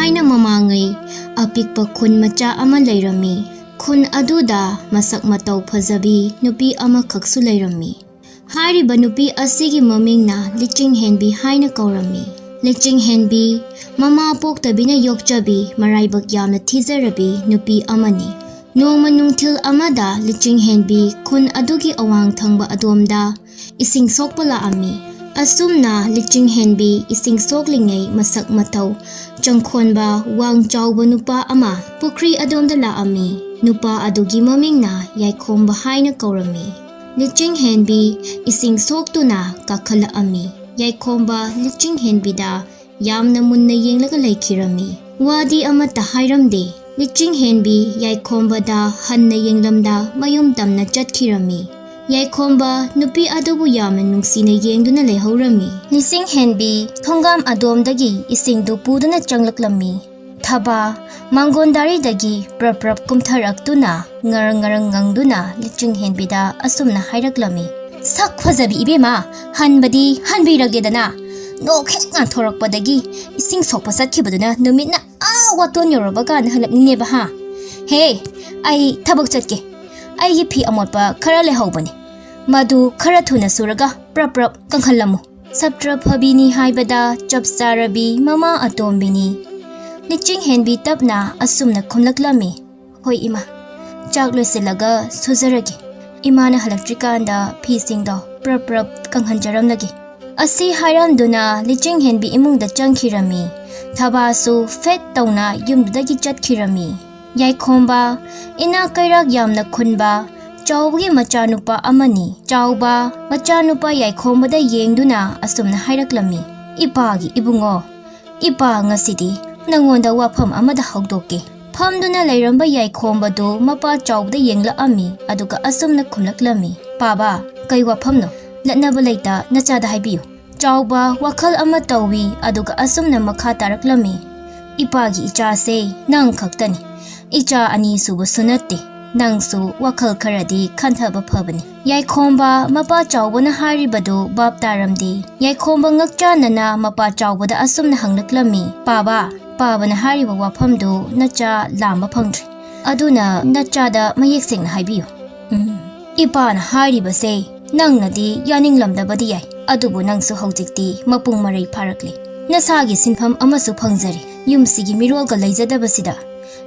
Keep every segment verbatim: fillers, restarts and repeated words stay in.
ꯊꯥꯏꯅ ꯃꯃꯥꯡꯉꯩ ꯑꯄꯤꯛꯄ ꯈꯨꯟ ꯃꯆꯥ ꯑꯃ ꯂꯩꯔꯝꯃꯤ꯫ ꯈꯨꯟ ꯑꯗꯨꯗ ꯃꯁꯛ ꯃꯇꯧ ꯐꯖꯕꯤ ꯅꯨꯄꯤ ꯑꯃꯈꯛꯁꯨ ꯂꯩꯔꯝꯃꯤ꯫ ꯍꯥꯏꯔꯤꯕ ꯅꯨꯄꯤ ꯑꯁꯤꯒꯤ ꯃꯃꯤꯡꯅ ꯂꯤꯆꯤꯡ ꯍꯦꯟꯕꯤ ꯍꯥꯏꯅ ꯀꯧꯔꯝꯃꯤ꯫ ꯂꯤꯆꯤꯡ ꯍꯦꯟꯕꯤ ꯃꯃꯥ ꯄꯣꯛꯇꯕꯤꯅ ꯌꯣꯛꯆꯕꯤ, ꯃꯔꯥꯏꯕꯛ ꯌꯥꯝꯅ ꯊꯤꯖꯔꯕꯤ ꯅꯨꯄꯤ ꯑꯃꯅꯤ꯫ ꯅꯣꯡꯃ ꯅꯨꯡꯊꯤꯜ ꯑꯃꯗ ꯂꯤꯆꯤꯡ ꯍꯦꯟꯕꯤ ꯈꯨꯟ ꯑꯗꯨꯒꯤ ꯑꯋꯥꯡ ꯊꯪꯕ ꯑꯗꯣꯝꯗ ꯏꯁꯤꯡ ꯁꯣꯛꯄ ꯂꯥꯛꯑꯝꯃꯤ꯫ ꯑꯁꯨꯝꯅ ꯂꯤꯆꯤꯡ ꯍꯦꯟꯕꯤ ꯏꯁꯤꯡ ꯁꯣꯛꯂꯤꯉꯩ ꯃꯁꯛ ꯃꯇꯧ ꯆꯪꯈꯣꯟꯕ ꯋꯥꯡ ꯆꯥꯎꯕ ꯅꯨꯄꯥ ꯑꯃ ꯄꯨꯈ꯭ꯔꯤ ꯑꯗꯣꯝꯗ ꯂꯥꯛꯑꯝꯃꯤ꯫ ꯅꯨꯄꯥ ꯑꯗꯨꯒꯤ ꯃꯃꯤꯡꯅ ꯌꯥꯏꯈꯣꯝꯕ ꯍꯥꯏꯅ ꯀꯧꯔꯝꯃꯤ꯫ ꯂꯤꯆꯤꯡ ꯍꯦꯟꯕꯤ ꯏꯁꯤꯡ ꯁꯣꯛꯇꯨꯅ ꯀꯥꯈꯠꯂꯛꯑꯝꯃꯤ꯫ ꯌꯥꯏꯈꯣꯝꯕ ꯂꯤꯆꯤꯡ ꯍꯦꯟꯕꯤꯗ ꯌꯥꯝꯅ ꯃꯨꯟꯅ ꯌꯦꯡꯂꯒ ꯂꯩꯈꯤꯔꯝꯃꯤ꯫ ꯋꯥꯗꯤ ꯑꯃꯠꯇ ꯍꯥꯏꯔꯝꯗꯦ꯫ ꯂꯤꯆꯤꯡ ꯍꯦꯟꯕꯤ ꯌꯥꯏꯈꯣꯝꯕꯗ ꯍꯟꯅ ꯌꯦꯡꯂꯝꯗ ꯃꯌꯨꯝ ꯇꯝꯅ ꯆꯠꯈꯤꯔꯝꯃꯤ꯫ ꯌꯥꯏꯈꯣꯝꯕ ꯅꯨꯄꯤ ꯑꯗꯨꯕꯨ ꯌꯥꯝꯅ ꯅꯨꯡꯁꯤꯅ ꯌꯦꯡꯗꯨꯅ ꯂꯩꯍꯧꯔꯝꯃꯤ꯫ ꯂꯤꯆꯤꯡ ꯍꯦꯟꯕꯤ ꯊꯣꯡꯒꯥꯝ ꯑꯗꯣꯝꯗꯒꯤ ꯏꯁꯤꯡꯗꯨ ꯄꯨꯗꯨꯅ ꯆꯪꯂꯛꯂꯝꯃꯤ꯫ ꯊꯕꯥ ꯃꯥꯡꯒꯣꯟꯗꯥꯔꯤꯗꯒꯤ ꯄ꯭ꯔꯞ ꯄ꯭ꯔꯞ ꯀꯨꯝꯊꯔꯛꯇꯨꯅ ꯉꯔꯪ ꯉꯔꯪ ꯉꯪꯗꯨꯅ ꯂꯤꯆꯤꯡ ꯍꯦꯟꯕꯤꯗ ꯑꯁꯨꯝꯅ ꯍꯥꯏꯔꯛꯂꯝꯃꯤ, "ꯁꯛ ꯐꯖꯕꯤ ꯏꯕꯦꯝꯃ, ꯍꯟꯕꯗꯤ ꯍꯟꯕꯤꯔꯒꯦꯗꯅ꯫ ꯅꯣꯛ ꯍꯦꯛ ꯉꯥꯟꯊꯣꯔꯛꯄꯗꯒꯤ ꯏꯁꯤꯡ ꯁꯣꯛꯄ ꯆꯠꯈꯤꯕꯗꯨꯅ ꯅꯨꯃꯤꯠꯅ ꯑꯥ ꯋꯥꯇꯣꯟ ꯌꯧꯔꯕ ꯀꯥꯟꯗ ꯍꯜꯂꯛꯅꯤꯡꯅꯦꯕ ꯍꯥ? ꯍꯦ, ꯑꯩ ꯊꯕꯛ ꯆꯠꯀꯦ꯫ ꯑꯩꯒꯤ ꯐꯤ ꯑꯃꯣꯠꯄ ꯈꯔ ꯂꯩꯍꯧꯕꯅꯦ꯫ ꯃꯗꯨ ꯈꯔ ꯊꯨꯅ ꯁꯨꯔꯒ ꯄ꯭ꯔꯞ ꯄ꯭ꯔꯞ ꯀꯪꯍꯜꯂꯝꯃꯨ꯫" ꯁꯞꯇ꯭ꯔ ꯐꯕꯤꯅꯤ ꯍꯥꯏꯕꯗ ꯆꯞ ꯆꯥꯔꯕꯤ ꯃꯃꯥ ꯑꯇꯣꯝꯕꯤꯅꯤ꯫ ꯂꯤꯆꯤꯡ ꯍꯦꯟꯕꯤ ꯇꯞꯅ ꯑꯁꯨꯝꯅ ꯈꯨꯝꯂꯛꯂꯝꯃꯤ, "ꯍꯣꯏ ꯏꯃꯥ, ꯆꯥꯛ ꯂꯣꯏꯁꯤꯜꯂꯒ ꯁꯨꯖꯔꯒꯦ꯫ ꯏꯃꯥꯅ ꯍꯜꯂꯛꯇ꯭ꯔꯤꯀꯥꯟꯗ ꯐꯤꯁꯤꯡꯗꯣ ꯄ꯭ꯔꯞ ꯄ꯭ꯔꯞ ꯀꯪꯍꯟꯖꯔꯝꯂꯒꯦ꯫" ꯑꯁꯤ ꯍꯥꯏꯔꯝꯗꯨꯅ ꯂꯤꯆꯤꯡ ꯍꯦꯟꯕꯤ ꯏꯃꯨꯡꯗ ꯆꯪꯈꯤꯔꯝꯃꯤ꯫ ꯊꯕꯥꯁꯨ ꯐꯦꯠ ꯇꯧꯅ ꯌꯨꯝꯗꯨꯗꯒꯤ ꯆꯠꯈꯤꯔꯝꯃꯤ꯫ ꯌꯥꯏꯈꯣꯝꯕ ꯏꯅꯥꯛ ꯀꯩꯔꯥꯛ ꯌꯥꯝꯅ ꯈꯨꯟꯕ ꯆꯥꯎꯕꯒꯤ ꯃꯆꯥꯅꯨꯄꯥ ꯑꯃꯅꯤ꯫ ꯆꯥꯎꯕ ꯃꯆꯥꯅꯨꯄꯥ ꯌꯥꯏꯈꯣꯝꯕꯗ ꯌꯦꯡꯗꯨꯅ ꯑꯁꯨꯝꯅ ꯍꯥꯏꯔꯛꯂꯝꯃꯤ, "ꯏꯄꯥꯒꯤ ꯏꯕꯨꯡꯉꯣ, ꯏꯄꯥ ꯉꯁꯤꯗꯤ ꯅꯪꯉꯣꯟꯗ ꯋꯥꯐꯝ ꯑꯃꯗ ꯍꯧꯗꯣꯛꯀꯦ꯫" ꯐꯝꯗꯨꯅ ꯂꯩꯔꯝꯕ ꯌꯥꯏꯈꯣꯝꯕꯗꯨ ꯃꯄꯥ ꯆꯥꯎꯕꯗ ꯌꯦꯡꯂꯛꯑꯝꯃꯤ, ꯑꯗꯨꯒ ꯑꯁꯨꯝꯅ ꯈꯨꯝꯂꯛꯂꯝꯃꯤ, "ꯄꯥꯕ, ꯀꯩ ꯋꯥꯐꯝꯅꯣ? ꯂꯠꯅꯕ ꯂꯩꯇ ꯅꯆꯥꯗ ꯍꯥꯏꯕꯤꯌꯨ꯫" ꯆꯥꯎꯕ ꯋꯥꯈꯜ ꯑꯃ ꯇꯧꯏ, ꯑꯗꯨꯒ ꯑꯁꯨꯝꯅ ꯃꯈꯥ ꯇꯥꯔꯛꯂꯝꯃꯤ, "ꯏꯄꯥꯒꯤ ꯏꯆꯥꯁꯦ ꯅꯪ ꯈꯛꯇꯅꯤ꯫ ꯏꯆꯥ ꯑꯅꯤ ꯁꯨꯕꯁꯨ ꯅꯠꯇꯦ꯫ ꯅꯪꯁꯨ ꯋꯥꯈꯜ ꯈꯔꯗꯤ ꯈꯟꯊꯕ ꯐꯕꯅꯤ꯫" ꯌꯥꯏꯈꯣꯝꯕ ꯃꯄꯥ ꯆꯥꯎꯕꯅ ꯍꯥꯏꯔꯤꯕꯗꯨ ꯚꯥꯞ ꯇꯥꯔꯝꯗꯦ꯫ ꯌꯥꯏꯈꯣꯝꯕ ꯉꯛꯆꯥꯟꯅꯅ ꯃꯄꯥ ꯆꯥꯎꯕꯗ ꯑꯁꯨꯝꯅ ꯍꯪꯂꯛꯂꯝꯃꯤ, "ꯄꯥꯕ, ꯄꯥꯕꯅ ꯍꯥꯏꯔꯤꯕ ꯋꯥꯐꯝꯗꯨ ꯅꯆꯥ ꯂꯥꯝꯕ ꯐꯪꯗ꯭ꯔꯦ꯫ ꯑꯗꯨꯅ ꯅꯆꯥꯗ ꯃꯌꯦꯛ ꯁꯦꯡꯅ ꯍꯥꯏꯕꯤꯌꯨ꯫ ꯎꯝ, ꯏꯄꯥꯅ ꯍꯥꯏꯔꯤꯕꯁꯦ ꯅꯪꯅꯗꯤ ꯌꯥꯅꯤꯡꯂꯝꯗꯕꯗꯤ ꯌꯥꯏ, ꯑꯗꯨꯕꯨ ꯅꯪꯁꯨ ꯍꯧꯖꯤꯛꯇꯤ ꯃꯄꯨꯡ ꯃꯔꯩ ꯐꯥꯔꯛꯂꯦ꯫ ꯅꯁꯥꯒꯤ ꯁꯤꯟꯐꯝ ꯑꯃꯁꯨ ꯐꯪꯖꯔꯦ꯫ ꯌꯨꯝꯁꯤꯒꯤ ꯃꯤꯔꯣꯜꯒ ꯂꯩꯖꯗꯕꯁꯤꯗ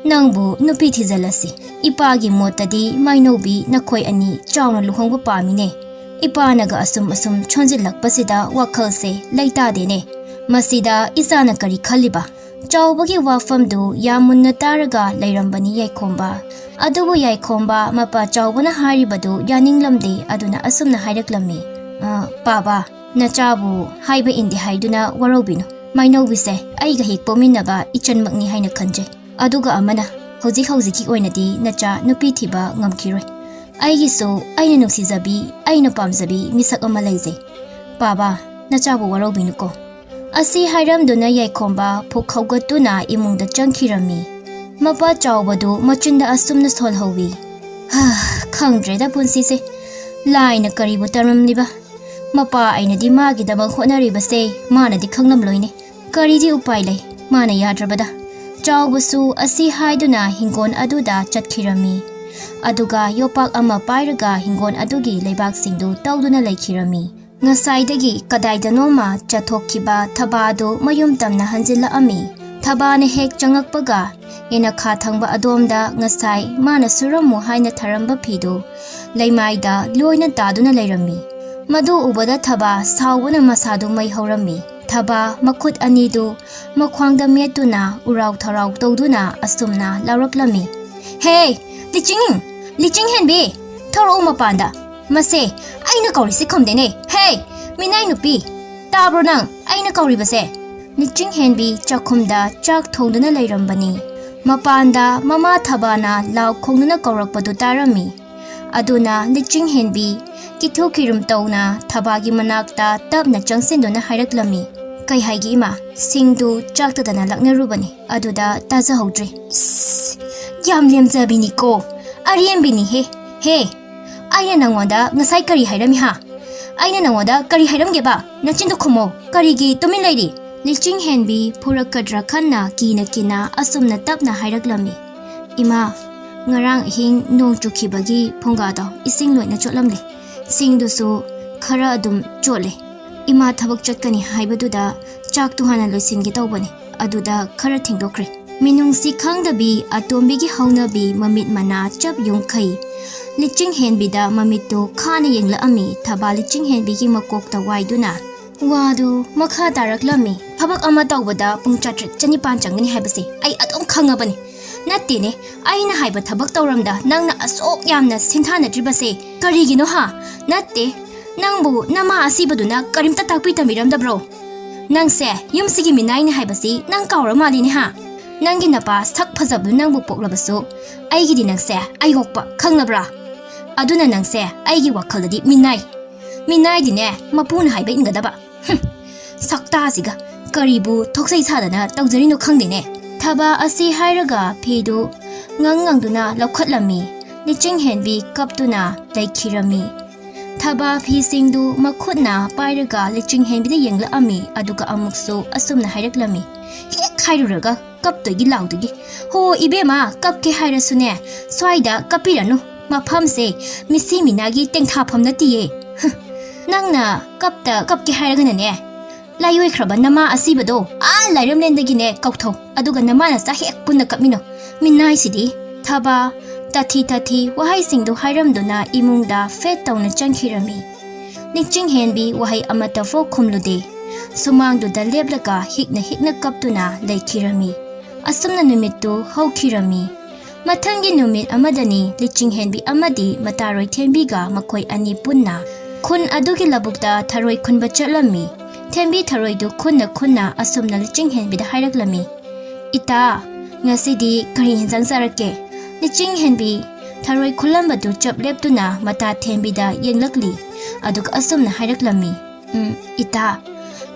ꯅꯪꯕꯨ ꯅꯨꯄꯤ ꯊꯤꯖꯤꯜꯂꯁꯤ꯫ ꯏꯄꯥꯒꯤ ꯃꯣꯠꯇꯗꯤ ꯃꯥꯏꯅꯧꯕꯤ ꯅꯈꯣꯏ ꯑꯅꯤ ꯆꯥꯎꯅ ꯂꯨꯍꯣꯡꯕ ꯄꯥꯝꯃꯤꯅꯦ꯫ ꯏꯄꯥꯅꯒ ꯑꯁꯨꯝ ꯑꯁꯨꯝ ꯁꯣꯟꯖꯤꯜꯂꯛꯄꯁꯤꯗ ꯋꯥꯈꯜꯁꯦ ꯂꯩꯇꯥꯗꯦꯅꯦ꯫ ꯃꯁꯤꯗ ꯏꯆꯥꯅ ꯀꯔꯤ ꯈꯜꯂꯤꯕ? ꯆꯥꯎꯕꯒꯤ ꯋꯥꯐꯝꯗꯨ ꯌꯥꯝ ꯃꯨꯟꯅ ꯇꯥꯔꯒ ꯂꯩꯔꯝꯕꯅꯤ ꯌꯥꯏꯈꯣꯝꯕ꯫ ꯑꯗꯨꯕꯨ ꯌꯥꯏꯈꯣꯝꯕ ꯃꯄꯥ ꯆꯥꯎꯕꯅ ꯍꯥꯏꯔꯤꯕꯗꯨ ꯌꯥꯅꯤꯡꯂꯝꯗꯦ, ꯑꯗꯨꯅ ꯑꯁꯨꯝꯅ ꯍꯥꯏꯔꯛꯂꯝꯃꯤ, "ꯑ, ꯄꯥꯕ, ꯅꯆꯥꯕꯨ ꯍꯥꯏꯕ ꯏꯟꯗꯦ ꯍꯥꯏꯗꯨꯅ ꯋꯥꯔꯧꯕꯤꯅꯨ꯫ ꯃꯥꯏꯅꯧꯕꯤꯁꯦ ꯑꯩꯒ ꯍꯦꯛ ꯄꯣꯛꯃꯤꯟꯅꯕ ꯏꯆꯟꯃꯛꯅꯤ ꯍꯥꯏꯅ ꯈꯟꯖꯩ꯫ ꯑꯗꯨꯒ ꯑꯃꯅ, ꯍꯧꯖꯤꯛ ꯍꯧꯖꯤꯛꯀꯤ ꯑꯣꯏꯅꯗꯤ ꯅꯆꯥ ꯅꯨꯄꯤ ꯊꯤꯕ ꯉꯝꯈꯤꯔꯣꯏ꯫ ꯑꯩꯒꯤꯁꯨ ꯑꯩꯅ ꯅꯨꯡꯁꯤꯖꯕꯤ, ꯑꯩꯅ ꯄꯥꯝꯖꯕꯤ ꯃꯤꯁꯛ ꯑꯃ ꯂꯩꯖꯩ꯫ ꯄꯥꯕ, ꯅꯆꯥꯕꯨ ꯋꯥꯔꯧꯕꯤꯅꯨꯀꯣ"꯫ ꯑꯁꯤ ꯍꯥꯏꯔꯝꯗꯨꯅ ꯌꯥꯏꯈꯣꯝꯕ ꯐꯨꯛ ꯍꯧꯒꯠꯇꯨꯅ ꯏꯃꯨꯡꯗ ꯆꯪꯈꯤꯔꯝꯃꯤ꯫ ꯃꯄꯥ ꯆꯥꯎꯕꯗꯨ ꯃꯆꯤꯟꯗ ꯑꯁꯨꯝꯅ ꯁꯣꯜꯍꯧꯋꯤ, "ꯍꯥ, ꯈꯪꯗ꯭ꯔꯦꯗ ꯄꯨꯟꯁꯤꯁꯦ꯫ ꯂꯥꯏꯅ ꯀꯔꯤꯕꯨ ꯇꯝꯂꯝꯂꯤꯕ? ꯃꯄꯥ ꯑꯩꯅꯗꯤ ꯃꯥꯒꯤꯗꯃꯛ ꯍꯣꯠꯅꯔꯤꯕꯁꯦ ꯃꯥꯅꯗꯤ ꯈꯪꯂꯝꯂꯣꯏꯅꯦ꯫ ꯀꯔꯤꯗꯤ ꯎꯄꯥꯏ ꯂꯩ, ꯃꯥꯅ ꯌꯥꯗ꯭ꯔꯕꯗ?" ꯆꯥꯎꯕꯁꯨ ꯑꯁꯤ ꯍꯥꯏꯗꯨꯅ ꯍꯤꯡꯒꯣꯜ ꯑꯗꯨꯗ ꯆꯠꯈꯤꯔꯝꯃꯤ꯫ ꯑꯗꯨꯒ ꯌꯣꯄꯥꯛ ꯑꯃ ꯄꯥꯏꯔꯒ ꯍꯤꯡꯒꯣꯜ ꯑꯗꯨꯒꯤ ꯂꯩꯕꯥꯛꯁꯤꯡꯗꯨ ꯇꯧꯗꯨꯅ ꯂꯩꯈꯤꯔꯝꯃꯤ꯫ ꯉꯁꯥꯏꯗꯒꯤ ꯀꯗꯥꯏꯗꯅꯣꯃ ꯆꯠꯊꯣꯛꯈꯤꯕ ꯊꯕꯥꯗꯨ ꯃꯌꯨꯝ ꯇꯝꯅ ꯍꯟꯖꯤꯜꯂꯛꯑꯝꯃꯤ꯫ ꯊꯕꯥꯅ ꯍꯦꯛ ꯆꯪꯉꯛꯄꯒ ꯌꯦꯅꯈꯥ ꯊꯪꯕ ꯑꯗꯣꯝꯗ ꯉꯁꯥꯏ ꯃꯥꯅ ꯁꯨꯔꯝꯃꯨ ꯍꯥꯏꯅ ꯊꯔꯝꯕ ꯐꯤꯗꯨ ꯂꯩꯃꯥꯏꯗ ꯂꯣꯏꯅ ꯇꯥꯗꯨꯅ ꯂꯩꯔꯝꯃꯤ꯫ ꯃꯗꯨ ꯎꯕꯗ ꯊꯕꯥ ꯁꯥꯎꯕꯅ ꯃꯁꯥꯗꯨ ꯃꯩ ꯍꯧꯔꯝꯃꯤ꯫ ꯊꯕꯥ ꯃꯈꯨꯠ ꯑꯅꯤꯗꯨ ꯃꯈ꯭ꯋꯥꯡꯗ ꯃꯦꯠꯇꯨꯅ ꯎꯔꯥꯎ ꯊꯔꯥꯎ ꯇꯧꯗꯨꯅ ꯑꯁꯨꯝꯅ ꯂꯥꯎꯔꯛꯂꯝꯃꯤ, "ꯍꯦ, ꯂꯤꯆꯤꯡ! ꯂꯤꯆꯤꯡ ꯍꯦꯟꯕꯤ! ꯊꯣꯔꯛꯎ ꯃꯄꯥꯟꯗ! ꯃꯁꯦ, ꯑꯩꯅ ꯀꯧꯔꯤꯁꯤ ꯈꯨꯝꯗꯦꯅꯦ! ꯍꯦ, ꯃꯤꯅꯥꯏ ꯅꯨꯄꯤ! ꯇꯥꯕ꯭ꯔꯣ ꯅꯪ ꯑꯩꯅ ꯀꯧꯔꯤꯕꯁꯦ?" ꯂꯤꯆꯤꯡ ꯍꯦꯟꯕꯤ ꯆꯥꯛꯈꯨꯝꯗ ꯆꯥꯛ ꯊꯣꯡꯗꯨꯅ ꯂꯩꯔꯝꯕꯅꯤ꯫ ꯃꯄꯥꯟꯗ ꯃꯃꯥ ꯊꯕꯥꯅ ꯂꯥꯎ ꯈꯣꯡꯗꯨꯅ ꯀꯧꯔꯛꯄꯗꯨ ꯇꯥꯔꯝꯃꯤ꯫ ꯑꯗꯨꯅ ꯂꯤꯆꯤꯡ ꯍꯦꯟꯕꯤ ꯀꯤꯊꯨ ꯀꯤꯔꯨꯝ ꯇꯧꯅ ꯊꯕꯥꯒꯤ ꯃꯅꯥꯛꯇ ꯇꯞꯅ ꯆꯪꯁꯤꯟꯗꯨꯅ ꯍꯥꯏꯔꯛꯂꯝꯃꯤ, "ꯀꯩ ꯍꯥꯏꯒꯦ ꯏꯃꯥ? ꯁꯤꯡꯗꯨ ꯆꯥꯛꯇꯗꯅ ꯂꯥꯛꯅꯔꯨꯕꯅꯤ, ꯑꯗꯨꯗ ꯇꯥꯖꯍꯧꯗ꯭ꯔꯦ꯫" "ꯏꯁ, ꯌꯥꯝ ꯂꯦꯝꯖꯕꯤꯅꯤꯀꯣ, ꯑꯔꯦꯝꯕꯤꯅꯤꯍꯦ꯫ ꯍꯦ, ꯑꯩꯅ ꯅꯪꯉꯣꯟꯗ ꯉꯁꯥꯏ ꯀꯔꯤ ꯍꯥꯏꯔꯝꯃꯤ ꯍꯥ? ꯑꯩꯅ ꯅꯪꯉꯣꯟꯗ ꯀꯔꯤ ꯍꯥꯏꯔꯝꯒꯦꯕ? ꯅꯆꯤꯟꯗꯨ ꯈꯨꯝꯃꯣ꯫ ꯀꯔꯤꯒꯤ ꯇꯨꯃꯤꯟ ꯂꯩꯔꯤ? ꯂꯤꯆꯤꯡ ꯍꯦꯟꯕꯤ ꯐꯨꯔꯛꯀꯗ꯭ꯔꯥ ꯈꯟꯅ ꯀꯤꯅ ꯀꯤꯅ ꯑꯁꯨꯝꯅ ꯇꯞꯅ ꯍꯥꯏꯔꯛꯂꯝꯃꯤ, "ꯏꯃꯥ, ꯉꯔꯥꯡ ꯑꯍꯤꯡ ꯅꯣꯡ ꯆꯨꯈꯤꯕꯒꯤ ꯐꯨꯡꯒꯥꯗꯣ ꯏꯁꯤꯡ ꯂꯣꯏꯅ ꯆꯣꯠꯂꯝꯂꯦ꯫ ꯁꯤꯡꯗꯨꯁꯨ ꯈꯔ ꯑꯗꯨꯝ ꯆꯣꯠꯂꯦ꯫ ꯏꯃꯥ ꯊꯕꯛ ꯆꯠꯀꯅꯤ ꯍꯥꯏꯕꯗꯨꯗ ꯆꯥꯛꯇꯨ ꯍꯥꯟꯅ ꯂꯣꯏꯁꯤꯟꯒꯦ ꯇꯧꯕꯅꯦ꯫ ꯑꯗꯨꯗ ꯈꯔ ꯊꯦꯡꯗꯣꯛꯈ꯭ꯔꯦ꯫" ꯃꯤꯅꯨꯡꯁꯤ ꯈꯪꯗꯕꯤ ꯑꯇꯣꯝꯕꯤꯒꯤ ꯍꯧꯅꯕꯤ ꯃꯃꯤꯠ ꯃꯅꯥ ꯆꯞ ꯌꯨꯡꯈꯩ ꯂꯤꯆꯤꯡ ꯍꯦꯟꯕꯤꯗ ꯃꯃꯤꯠꯇꯨ ꯈꯥꯅ ꯌꯦꯡꯂꯛꯑꯝꯃꯤ꯫ ꯊꯕꯥ ꯂꯤꯆꯤꯡ ꯍꯦꯟꯕꯤꯒꯤ ꯃꯀꯣꯛꯇ ꯋꯥꯏꯗꯨꯅ ꯋꯥꯗꯨ ꯃꯈꯥ ꯇꯥꯔꯛꯂꯝꯃꯤ꯫ "ꯊꯕꯛ ꯑꯃ ꯇꯧꯕꯗ ꯄꯨꯡ ꯆꯥꯇ꯭ꯔꯦꯠ ꯆꯅꯤꯄꯥꯟ ꯆꯪꯒꯅꯤ ꯍꯥꯏꯕꯁꯦ ꯑꯩ ꯑꯗꯨꯝ ꯈꯪꯉꯕꯅꯤ꯫ ꯅꯠꯇꯦꯅꯦ, ꯑꯩꯅ ꯍꯥꯏꯕ ꯊꯕꯛ ꯇꯧꯔꯝꯗ ꯅꯪꯅ ꯑꯁꯨꯛ ꯌꯥꯝꯅ ꯁꯤꯟꯊꯥꯅꯗ꯭ꯔꯤꯕꯁꯦ ꯀꯔꯤꯒꯤꯅꯣ ꯍꯥ? ꯅꯠꯇꯦ, ꯅꯪꯕꯨ ꯅꯃꯥ ꯑꯁꯤꯕꯗꯨꯅ ꯀꯔꯤꯝꯇ ꯇꯥꯛꯄꯤ ꯇꯝꯕꯤꯔꯝꯗꯕ꯭ꯔꯣ? ꯅꯪꯁꯦ ꯌꯨꯝꯁꯤꯒꯤ ꯃꯤꯅꯥꯏꯅꯤ ꯍꯥꯏꯕꯁꯤ ꯅꯪ ꯀꯥꯎꯔ ꯃꯥꯜꯂꯤꯅꯦ ꯍꯥ? ꯅꯪꯒꯤ ꯅꯄꯥ ꯁꯛ ꯐꯖꯕꯗꯨ ꯅꯪꯕꯨ ꯄꯣꯛꯂꯕꯁꯨ ꯑꯩꯒꯤꯗꯤ ꯅꯪꯁꯦ ꯑꯩ ꯑꯣꯛꯄ ꯈꯪꯂꯕ꯭ꯔꯥ? ꯑꯗꯨꯅ ꯅꯪꯁꯦ ꯑꯩꯒꯤ ꯋꯥꯈꯜꯗꯗꯤ ꯃꯤꯅꯥꯏ꯫ ꯃꯤꯅꯥꯏꯗꯤꯅꯦ ꯃꯄꯨꯅ ꯍꯥꯏꯕ ꯏꯟꯒꯗꯕ꯫ ꯍꯨꯝ, ꯁꯛꯇꯥꯁꯤꯒ ꯀꯔꯤꯕꯨ ꯊꯣꯛꯆꯩ ꯁꯥꯗꯅ ꯇꯧꯖꯔꯤꯅꯣ ꯈꯪꯗꯦꯅꯦ꯫" ꯊꯕꯥ ꯑꯁꯤ ꯍꯥꯏꯔꯒ ꯐꯤꯗꯨ ꯉꯪ ꯉꯪꯗꯨꯅ ꯂꯧꯈꯠꯂꯝꯃꯤ꯫ ꯂꯤꯆꯤꯡ ꯍꯦꯟꯕꯤ ꯀꯞꯇꯨꯅ ꯂꯩꯈꯤꯔꯝꯃꯤ꯫ ꯊꯕꯥ ꯐꯤꯁꯤꯡꯗꯨ ꯃꯈꯨꯠꯅ ꯄꯥꯏꯔꯒ ꯂꯤꯆꯤꯡ ꯍꯦꯟꯕꯤꯗ ꯌꯦꯡꯂꯛꯑꯝꯃꯤ, ꯑꯗꯨꯒ ꯑꯃꯨꯛꯁꯨ ꯑꯁꯨꯝꯅ ꯍꯥꯏꯔꯛꯂꯝꯃꯤ, ꯍꯦꯛ ꯍꯥꯏꯔꯨꯔꯒ ꯀꯞꯇꯣꯏꯒꯤ ꯂꯥꯎꯗꯣꯏꯒꯤ꯫ "ꯍꯣ ꯏꯕꯦꯝꯃ, ꯀꯞꯀꯦ ꯍꯥꯏꯔꯁꯨꯅꯦ, ꯁ꯭ꯋꯥꯏꯗ ꯀꯞꯄꯤꯔꯅꯨ꯫ ꯃꯐꯝꯁꯦ ꯃꯤꯁꯤ ꯃꯤꯅꯥꯒꯤ ꯇꯦꯡꯊꯥꯐꯝ ꯅꯠꯇꯤꯌꯦ꯫ ꯍ, ꯅꯪꯅ ꯀꯞꯇ ꯀꯞꯀꯦ ꯍꯥꯏꯔꯒꯅꯅꯦ, ꯂꯥꯏꯑꯣꯏꯈ꯭ꯔꯕ ꯅꯃꯥ ꯑꯁꯤꯕꯗꯣ ꯑꯥ ꯂꯥꯏꯔꯝꯂꯦꯟꯗꯒꯤꯅꯦ ꯀꯧꯊꯧ, ꯑꯗꯨꯒ ꯅꯃꯥ ꯅꯆꯥ ꯍꯦꯛ ꯄꯨꯟꯅ ꯀꯞꯃꯤꯟꯅꯧ꯫ ꯃꯤꯅꯥꯏꯁꯤꯗꯤ꯫" ꯊꯕꯥ ꯇꯥꯊꯤ ꯇꯥꯊꯤ ꯋꯥꯍꯩꯁꯤꯡꯗꯨ ꯍꯥꯏꯔꯝꯗꯨꯅ ꯏꯃꯨꯡꯗ ꯐꯦꯠ ꯇꯧꯅ ꯆꯪꯈꯤꯔꯝꯃꯤ꯫ ꯂꯤꯆꯤꯡ ꯍꯦꯟꯕꯤ ꯋꯥꯍꯩ ꯑꯃꯠꯇ ꯐꯥꯎ ꯈꯨꯝꯂꯨꯗꯦ꯫ ꯁꯨꯃꯥꯡꯗꯨꯗ ꯂꯦꯞꯂꯒ ꯍꯤꯛꯅ ꯍꯤꯛꯅ ꯀꯞꯇꯨꯅ ꯂꯩꯈꯤꯔꯝꯃꯤ꯫ ꯑꯁꯨꯝꯅ ꯅꯨꯃꯤꯠꯇꯨ ꯍꯧꯈꯤꯔꯝꯃꯤ꯫ ꯃꯊꯪꯒꯤ ꯅꯨꯃꯤꯠ ꯑꯃꯗꯅꯤ ꯂꯤꯆꯤꯡ ꯍꯦꯟꯕꯤ ꯑꯃꯗꯤ ꯃꯇꯥꯔꯣꯏ ꯊꯦꯝꯕꯤꯒ ꯃꯈꯣꯏ ꯑꯅꯤ ꯄꯨꯟꯅ ꯈꯨꯟ ꯑꯗꯨꯒꯤ ꯂꯧꯕꯨꯛꯇ ꯊꯔꯣꯏ ꯈꯨꯟꯕ ꯆꯠꯂꯝꯃꯤ꯫ ꯊꯦꯝꯕꯤ ꯊꯔꯣꯏꯗꯨ ꯈꯨꯟꯅ ꯈꯨꯟꯅ ꯑꯁꯨꯝꯅ ꯂꯤꯆꯤꯡ ꯍꯦꯟꯕꯤꯗ ꯍꯥꯏꯔꯛꯂꯝꯃꯤ, "ꯏꯇꯥ, ꯉꯁꯤꯗꯤ ꯀꯔꯤ ꯍꯦꯟꯖꯥꯡ ꯆꯥꯔꯛꯀꯦ?" ꯂꯤꯆꯤꯡ ꯍꯦꯟꯕꯤ ꯊꯔꯣꯏ ꯈꯨꯜꯂꯝꯕꯗꯨ ꯆꯞ ꯂꯦꯞꯇꯨꯅ ꯃꯇꯥ ꯊꯦꯝꯕꯤꯗ ꯌꯦꯡꯂꯛꯂꯤ꯫ ꯑꯗꯨꯒ ꯑꯁꯨꯝꯅ ꯍꯥꯏꯔꯛꯂꯝꯃꯤ, "ꯎꯝ, ꯏꯇꯥ,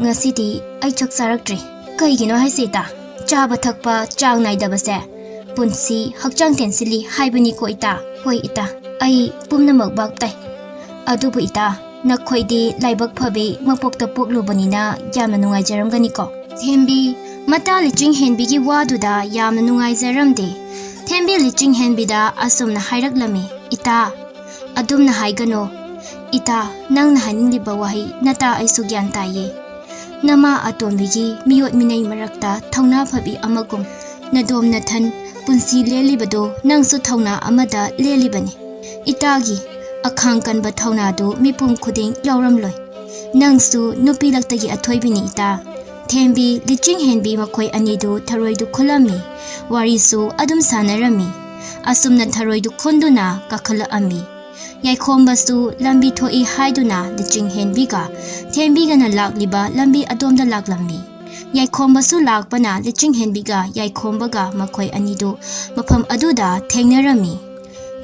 ꯉꯁꯤꯗꯤ ꯑꯩ ꯆꯥꯛ ꯆꯥꯔꯛꯇ꯭ꯔꯤ꯫ ꯀꯩꯒꯤꯅꯣ ꯍꯥꯏꯁꯦ ꯏꯇꯥ? ꯆꯥꯕ ꯊꯛꯄ ꯆꯥꯡ ꯅꯥꯏꯗꯕꯁꯦ ꯄꯨꯟꯁꯤ ꯍꯛꯆꯥꯡ ꯇꯦꯟꯁꯤꯜꯂꯤ ꯍꯥꯏꯕꯅꯤꯀꯣ ꯏꯇꯥ꯫" "ꯍꯣꯏ ꯏꯇꯥ, ꯑꯩ ꯄꯨꯝꯅꯃꯛ ꯚꯥꯞ ꯇꯥꯏ꯫ ꯑꯗꯨꯕꯨ ꯏꯇꯥ, ꯅꯈꯣꯏꯗꯤ ꯂꯥꯏꯕꯛ ꯐꯕꯤ ꯃꯄꯣꯛꯇ ꯄꯣꯛꯂꯨꯕꯅꯤꯅ ꯌꯥꯝꯅ ꯅꯨꯡꯉꯥꯏꯖꯔꯝꯒꯅꯤꯀꯣ?" ꯊꯦꯝꯕꯤ ꯃꯇꯥ ꯂꯤꯆꯤꯡ ꯍꯦꯟꯕꯤꯒꯤ ꯋꯥꯗꯨꯗ ꯌꯥꯝꯅ ꯅꯨꯡꯉꯥꯏꯖꯔꯝꯗꯦ꯫ ꯊꯦꯝꯕꯤ ꯂꯤꯆꯤꯡ ꯍꯦꯟꯕꯤꯗ ꯑꯁꯨꯝꯅ ꯍꯥꯏꯔꯛꯂꯝꯃꯤ, "ꯏꯇꯥ, ꯑꯗꯨꯝꯅ ꯍꯥꯏꯒꯅꯣ꯫ ꯏꯇꯥ, ꯅꯪꯅ ꯍꯥꯏꯅꯤꯡꯂꯤꯕ ꯋꯥꯍꯩ ꯅꯇꯥ ꯑꯩꯁꯨ ꯒ꯭ꯌꯥꯟ ꯇꯥꯏꯌꯦ꯫ ꯅꯃꯥ ꯑꯇꯣꯝꯕꯤꯒꯤ ꯃꯤꯑꯣꯠ ꯃꯤꯅꯩ ꯃꯔꯛꯇ ꯊꯧꯅꯥ ꯐꯕꯤ ꯑꯃꯒꯨꯝ ꯅꯗꯣꯝ ꯅꯊꯟ ꯄꯨꯟꯁꯤ ꯂꯦꯜꯂꯤꯕꯗꯣ ꯅꯪꯁꯨ ꯊꯧꯅꯥ ꯑꯃꯗ ꯂꯦꯜꯂꯤꯕꯅꯤ꯫ ꯏꯇꯥꯒꯤ ꯑꯈꯥꯡ ꯀꯟꯕ ꯊꯧꯅꯥꯗꯨ ꯃꯤꯄꯨꯝ ꯈꯨꯗꯤꯡ ꯌꯥꯎꯔꯝꯂꯣꯏ꯫ ꯅꯪꯁꯨ ꯅꯨꯄꯤ ꯂꯛꯇꯒꯤ ꯑꯊꯣꯏꯕꯤꯅꯤ ꯏꯇꯥ꯫" ꯊꯦꯝꯕꯤ ꯂꯤꯆꯤꯡ ꯍꯦꯟꯕꯤ ꯃꯈꯣꯏ ꯑꯅꯤꯗꯨ ꯊꯔꯣꯏꯗꯨ ꯈꯨꯜꯂꯝꯃꯤ꯫ ꯋꯥꯔꯤꯁꯨ ꯑꯗꯨꯝ ꯁꯥꯟꯅꯔꯝꯃꯤ꯫ ꯑꯁꯨꯝꯅ ꯊꯔꯣꯏꯗꯨ ꯈꯨꯟꯗꯨꯅ ꯀꯥꯈꯠꯂꯛꯑꯝꯃꯤ꯫ ꯌꯥꯏꯈꯣꯝꯕꯁꯨ ꯂꯝꯕꯤ ꯊꯣꯛꯏ ꯍꯥꯏꯗꯨꯅ ꯂꯤꯆꯤꯡ ꯍꯦꯟꯕꯤꯒ ꯊꯦꯝꯕꯤꯒꯅ ꯂꯥꯛꯂꯤꯕ ꯂꯝꯕꯤ ꯑꯗꯣꯝꯗ ꯂꯥꯛꯂꯝꯃꯤ꯫ ꯌꯥꯏꯈꯣꯝꯕꯁꯨ ꯂꯥꯛꯄꯅ ꯂꯤꯆꯤꯡ ꯍꯦꯟꯕꯤꯒ ꯌꯥꯏꯈꯣꯝꯕꯒ ꯃꯈꯣꯏ ꯑꯅꯤꯗꯨ ꯃꯐꯝ ꯑꯗꯨꯗ ꯊꯦꯡꯅꯔꯝꯃꯤ꯫